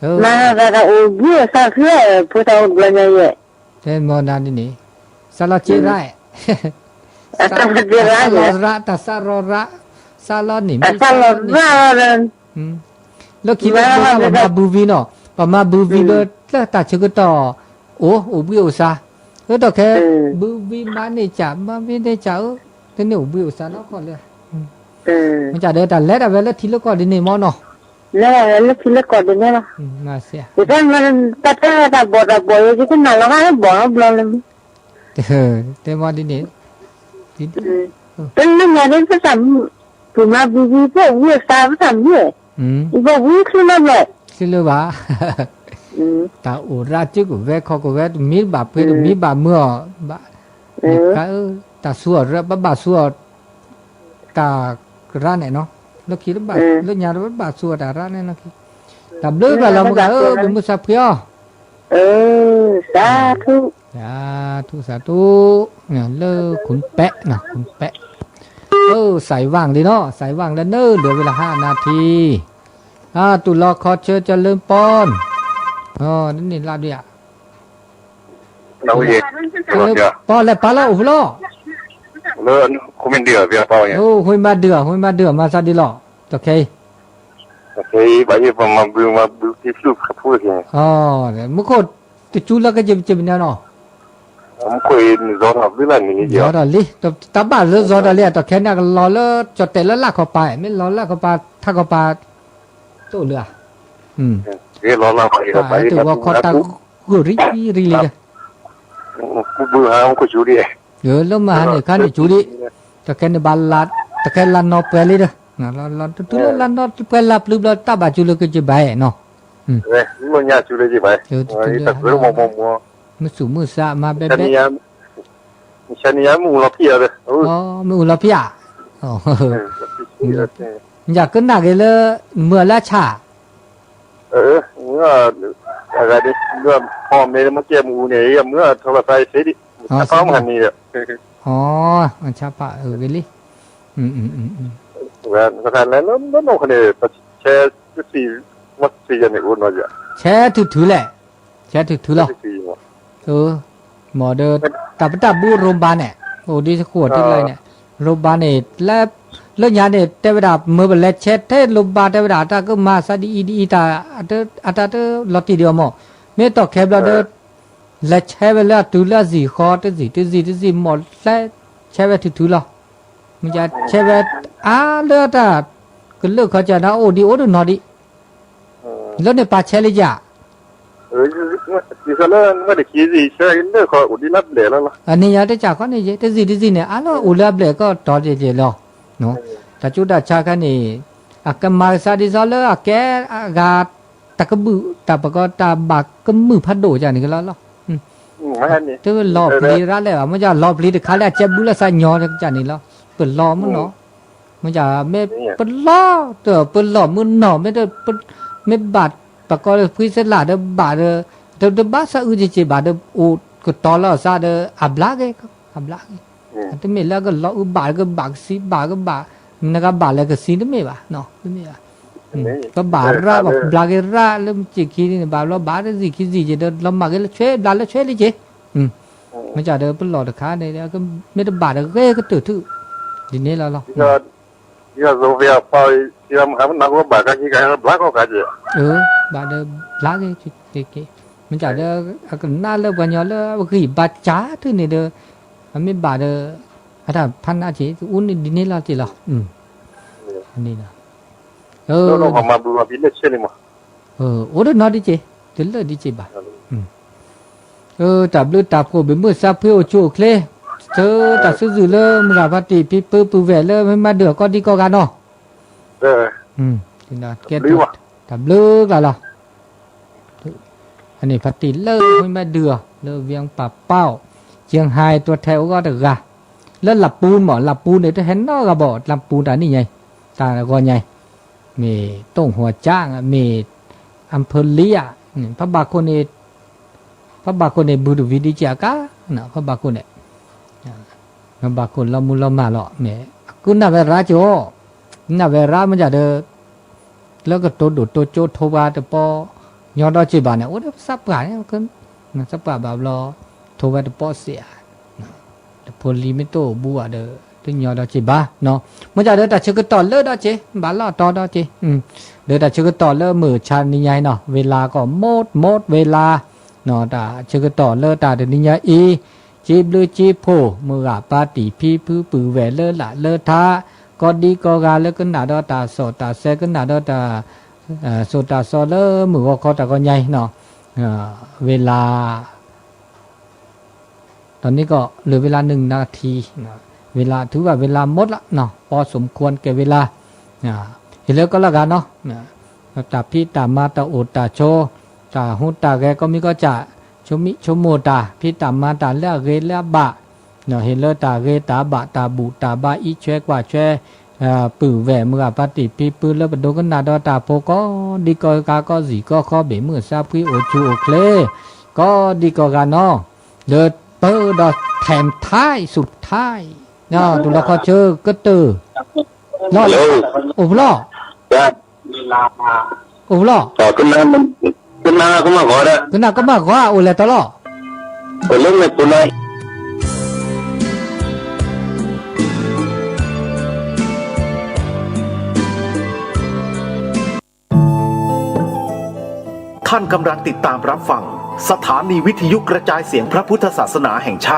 မၤသးတၢ်အိၣ်ဘှံးအသးဖျၢၣ် ဖိသၣ်အိၣ်ဘျီညါယဲၢ်, တဲမီၤနၤဒ်န့ၣ်, စးလီၤက့ရၣ်, တၢ်စးလီၤရၣ် တၢ်စးလီၤရၣ်, စးလီၤန့ၣ် မ့ၢ်စးလီၤန့ၣ် လၢခံလၢပမၤဘုဝံၤနီၤ, ပမၤဘုဝံၤလၢတၢ်ဆၢကတီၢ် အိၣ် အိၣ်ဘှံးအိၣ်သး, အၢ ဒီးခဲ ဘုဝံၤမၤန့ၢ်စၢ် မၤဘှံးန့ၢ်စၢ်ဧၢ, တန့ၢ်အိၣ်ဘှံးအိၣ်သးနီတခီလၢ မ့ၢ်စးဒီးတၢ်လဲၤဒၣ်ဝဲလၢထံလၢကီၢ်ဒ်န့ၣ်မ့ၢ်နီၤ, လဲၤဒၣ်ဝဲလၢထံလၢကီၢ်ဒ်န့ၣ်လီၤ, ယတဲမ့ၢ်တၢ်တဲတၢ်ဘီၣ်တၢ်ဘီၣ် ယကနၣ်လီၤဂာ်လၢဘီၣ်လီၤဘျီလၢ တဲမ့ၢ်ဒ်န့ၣ်, တလၢညါဒ်ပသးမုာ်, ပမၤဘုဝံၤ ပအိၣ်ဘှံးအိၣ်သးပသးမုာ်, ပဘှံးချုးလၢဘျီ, ချုးလၢဘၣ်, တၢ်အိၣ်ရၣ်စုကဝဲၤခီၣ်ကဝဲၤ တမံၤတဘၣ်ပှ့ၤ တမံၤဘၣ်မုာ်အီၤ, ဘၣ်, တၢ်ဆူအီၤရၣ် ပဘၣ်ဆူအီၤ တၢ်ရၣ်န့ၣ်နီၤ, လၢခံလၢညါတဘၣ်ဆူအီၤတၢ်ရၣ်န့ၣ်လီၤခံ, တၢ်ဘျုးဘၣ်လီၤမုၢ်ဂၤဧၢ ပမုၢ်ဆါဖှံအီၤ စးထူ, စးထူ စးထူ, လၢခိၣ်ပဲး ခိၣ်ပဲး, စးဝၣ်လံနီၤ စးဝၣ်လၢနၢ်ဒိးဝဲလၢဟါအနါထံ, တူၢ်လီၤခီဆၢကၢလၢပီၢ်, န့ၣ်လၢဒုးယၤ ပီၢ်လဲၤပာ်လီၤအိၣ်ဖဲလီၤ, ဃိမ့ၢ်ဒုး, ဃိမ့ၢ်မၤဒုး, ဃိမ့ၢ်မၤဒုး မၤသးဒ်လီၤ, တခဲအံၤ, မူခိၣ်တကၠူလၢကက့ၤပက့ၤပနၢ်နီၤ, မူခိၣ်လံ, တၢ်ဘၣ်လၢဇီၤဒီးလံ တၢ်ခဲန့ၣ် အကလီၤလၢ ကၠီၣ်တဲာ်လၢလၢ်ခီပၤ, မ့ၢ်လီၤလၢ်ခီပၤ ထးခီပၤ တအိၣ်လၢၤဧါ, တဂ့ၤလီၤလၢ်ခီပၤ တဝီၤခီတၢ်ဂိၢ်ရံၣ်ရံၣ်လံဒီး လၢမဟါန့ၣ်ခါန့ၣ်ကၠူဒံး, တခဲန့ၣ်ဘၣ်, တခဲလၢ်နီၢ်ပှဲၤလံဒီး, တုၤလၢလၢ်နီၢ်ပှဲၤလၢ်ပျုၤဘျီ တၢ်ဘၣ်ကၠူလၢကက့ၤဘၣ်နီၤ, မုၢ်ဆူၣ်မုၢ်ဆါမၤဘဲဘဲ, မ့ၢ်အူလီၤဖံးဧါ, မ့ၢ်ကနၣ်က့ၤလၢ မုၢ်အလၢဆၣ် အဂၤဒ် ဖီမ့ၢ်မ့ၢ်ကဲမူန့ၣ် မ့ၢ်ထီၣ်လီၤသးဆ့ဒံး ဆါဖးမဟါန့ၣ်ဒီး ဆါဖးအဂ့ၤလံ ဝဲလဲၣ်လၢနီၢ်ခီန့ၣ် ပဆဲတသံ မ့ၢ်တသံယၤန့ၣ် အိၣ်နီၤယၤ ဆဲထုးထုးလဲၣ် ဆဲထုးထုးလီၤ မ့ၢ်ဒီး တၢ်ပတၢ်ဘူရိဘါန့ၣ် အိၣ်ဒ်ဃိးတလါန့ၣ် ရိဘါန့ၣ် လၢညါန့ၣ် တဲဝဲဒၣ် မၢပလဲၤဆဲထဲရိဘါ တဲဝဲဒၣ် အတၢ်ကမၤသးဒ်အံၤဒ်အံၤ တၢ် အတၢ်တလီၤတံၢ်ဒံးအီၤမး မ့ၢ်တီၢ်ခဲဘျီဒီး လဲၤဆဲဝဲလၢအတုၤလၢအစံာ်ဃီ တစံာ်တစံာ်တစံာ် မ့ၢ်လဲၤဆဲဝဲထုးထုးလီၤ မ့ၢ်ဆဲဝဲအါလၢတၢ်ကလုၢ်ခီၣ်ကၢန့ၣ် အိၣ်ဒံးအိၣ်ဒံးနီၤဒံး လၢန့ၣ်ပာ်ဆဲးလံယၤ လၢ အန့ၣ်ယၤတကးခီန့ၣ်ယဲ တစံာ်တစံာ်န့ၣ် အါလၢအိၣ်လၢအဘျဲၣ်ကီၢ်တီၤကဲကဲလီၤ တၢ်ကၠိတၢ်ဆါခါန့ၣ် အကမၤကစးဒ်သိးလၢအကဲအဂၤ တၢ်ကမုာ် တၢ်ပကီတၢ်ဘၣ်ကမုာ်ဖးဒိၣ်ကန့ၣ်ကလီလီၤ တလီၤပျံၤရၣ်လဲၣ်ဘၣ် မ့ၢ်လီၤပျံၤတခါလၢအကဲဘူးလၢသးညီကန့ၣ်လီၤ ပလီၤမုၢ်နီၤ မ့ၢ်မ့ၢ်ပလီၤတပလီၤမုၢ်နီၤ မ့ၢ် မ့ၢ်ဘၣ်ပကီလၢဖှံသလၣ်ဒီးဘၣ်ဒီး တဘၣ်သးအုးကက့ၤဘၣ်ဒီး အိၣ်ကတီၤလီၤအသးဒီး အဘျါက့ၤ အဘျါက့ၤ တမ့ၢ်လၢအကလီၤအုးဘၣ်ကဘၣ်ကသံဘၣ်ကဘၣ် နကဘၣ်လဲၤကသံတမ့ၢ်ဘၣ် တမ့ၢ်ဘၣ် ပဘၣ်ရၣ်ဘၣ်ဘျါက့ၤရၣ်လၢမုၢ်စ့ၢ်ခံန့ၣ် ဘၣ်ဘျီဘၣ်တစံာ်ခံစံာ်က့ၤဒီး လီၤမၢ်က့ၤလၢဆွဲဘျါလၢဆွဲလံက့ၤ မ့ၢ်ကဒီးပလီၢ်တခါန့ၣ် မ့ၢ်တဘၣ်ဒီးဂဲၤကတၢၢ်ထုး ဒ်န့ၣ်လီၤလီၤ ဒ်သိးဝဲအပီ ဒ်သိးမဟါပနၢ်ကဘၣ်ကါခံကါဘျါကီၢ်ကါက့ၤ ဘၣ်ဒီးဘျါက့ၤက့ၤ မ့ၢ်ကဒီး အကနၣ်လၢပှၤကညီလၢအဂံၢ်ဘါစၢ်ထုးန့ၣ်ဒီး အမ့ၢ်ဘၣ်ဒီး အတၢ်ဖးနးက့ၤ အူန့ၣ်ဒ်န့ၣ်လီၤက့ၤလီၤ န့ၣ်လီၤ အိၣ်ဒီးနီၢ်ဒ်က့ၤ တလၢာ်ဒ်က့ၤဘၣ် တၢ်ဘျုးတၢ်ဖှိၣ်ဘၣ်မုၢ်ဆါဖှံအိၣ်ဆူၣ်အိၣ်ချ့ ဆၢတၢ်စုဇုာ်လၢမုၢ်ဂၤဖါတံၢ်ဖံဖုပုၢ်ဝဲၢ်လၢမ့ၢ်မၤဒုးအကီၢ်ဒံကီၢ်ဂၤနီၤ ကဲတၢ်ဘျုးကျါလီၤ အန့ၣ်ဖါတံၢ်လၢမ့ၢ်မၤဒုးအီၤ လၢဝံပာ်ပီၣ် ကၠံဟဲ တွဲထဲအိၣ်ဂီၢ်တဂၤ လၢလးပူမး လးပူန့ၣ် တဟဲနီတဂၤဘၣ် လးပူတၢ်နံၣ်ညါအံၤ တၢ်ဂီၤညါအံၤ မ့ၢ်တိၢ်ဟိးကၠၣ် မ့ၢ်အဖၢလံဧါ ဖးဘၣ်ခိၣ်န့ၣ် ဖးဘၣ်ခိၣ်န့ၣ် ဘုတဝံၤဒံးက့ၤအကါ ဖးဘၣ်ခိၣ်န့ၣ် ဖးဘၣ်ခိၣ်လီၤမူလီၤမၢ်လီၤ မ့ၢ်အကုၢ်နၢ်ဝဲရၣ်ကၠိ နၢ်ဝဲရၣ်မ့ၢ်ဒၣ်ဒီး လၢကတိၤဒိၣ်တိၤကၠိထိပှၤတပီၢ် ညီဒီးစ့ၢ်ဘၣ်န့ၣ် အိၣ်ဒီးသးပှၢ်န့ၣ်, သးပှၢ်ဘၣ်ဘျီ ထိဝဲတပိာ်စ့ၢ်ဧါ, တဖိလံၤမ့ၢ်တအိၣ်ဘူးဘၣ်ဒီး တညီဒီးစ့ၢ်ဘၣ်နီၤ. မ့ၢ်ဒၣ်ဒီးတၢ်ဆၢကတီၢ်လၢဒီးစ့ၢ် ဘၣ်လီၢ်တီဒီးစ့ၢ်, ဒီးတၢ်ဆၢကတီၢ်လၢမုၢ်ဆါနံၤညါအံၤနီၤ ဝ့လၢကီၢ် မူတ် မူတ် ဝ့လၢ တၢ်ဆၢကတီၢ်လၢတၢ်တနံၤညါအံၤ စ့ဘျုးစ့ဖှိၣ် မုၢ်ဂၤပၢ်တံၢ်ဖံဖုပုၢ်ဝဲၢ်လၢလာ်လၢထါ ကီဒံကီဂၤလၢကနၣ်ဒီးတၢ်စီၣ်တၢ်ဆဲ ကနၣ်ဒီးတၢ် စိာ်တၢ်စီလၢမုၢ်ဂီၤခီတၢ်ဂီၤညါအံၤနီၤ, ဝ့လၢ တနံၤကီၢ် လၢဝ့လၢ หนึ่งนาที, ဝ့လၢ ถือว่าเวลาหมดละเนาะ พอสมควรแก่เวลา ဟ့ၣ်လၢကီၢ်လၢဂၤနီၤ, တၢ်ဖံးတၢ်မၤတၢ်အိၣ်တၢ်ဆိး တၢ်ဟူးတၢ်ဂဲၤကီၢ်မံကီၢ်စဲၣ် ဆိမိၣ်ဆိကမိၣ်တၢ် ဖံးတၢ်မၤတၢ်လၢအဂ့ၤလၢအဘၣ် ဟ့ၣ်လၢတၢ်ဂ့ၤတၢ်ဘၣ်တၢ်ဘူၣ်တၢ်ဘါအံးဆွဲကွၢ်ဆွဲ ပုၢ်ဝဲၢ်မုၢ်ဂၤပၢ်တံၢ်ဖံဖုလၢပဒိကနၣ်ဒီးတၢ်ဖိ ကီဒံကီဂၤကီၢ်စံၣ်ကီၢ်ခီဘ့ၣ်မုၢ်ဆါဖှံအိၣ်ဆူၣ်အိၣ်ချ့ ကီဒံကီဂၤနီၤ, လၢပဒီး แถมท้ายสุดท้าย တူၢ်လီၤခီဆၢကတၢၢ် လီၤ အိၣ်ဖျီၣ် အိၣ်ဖျီၣ် ကနၣ်ကမၣ်ဂီၤ ကနၣ်ကမၣ်ဂီၤ အိၣ်လဲၤတီၤလီၤ အိၣ်လၢမဲာ်ပူၤလီၤ ท่านกำลังติดตามรับฟัง สถานีวิทยุกระจายเสียงพระพุทธศาสนาแห่งชาติ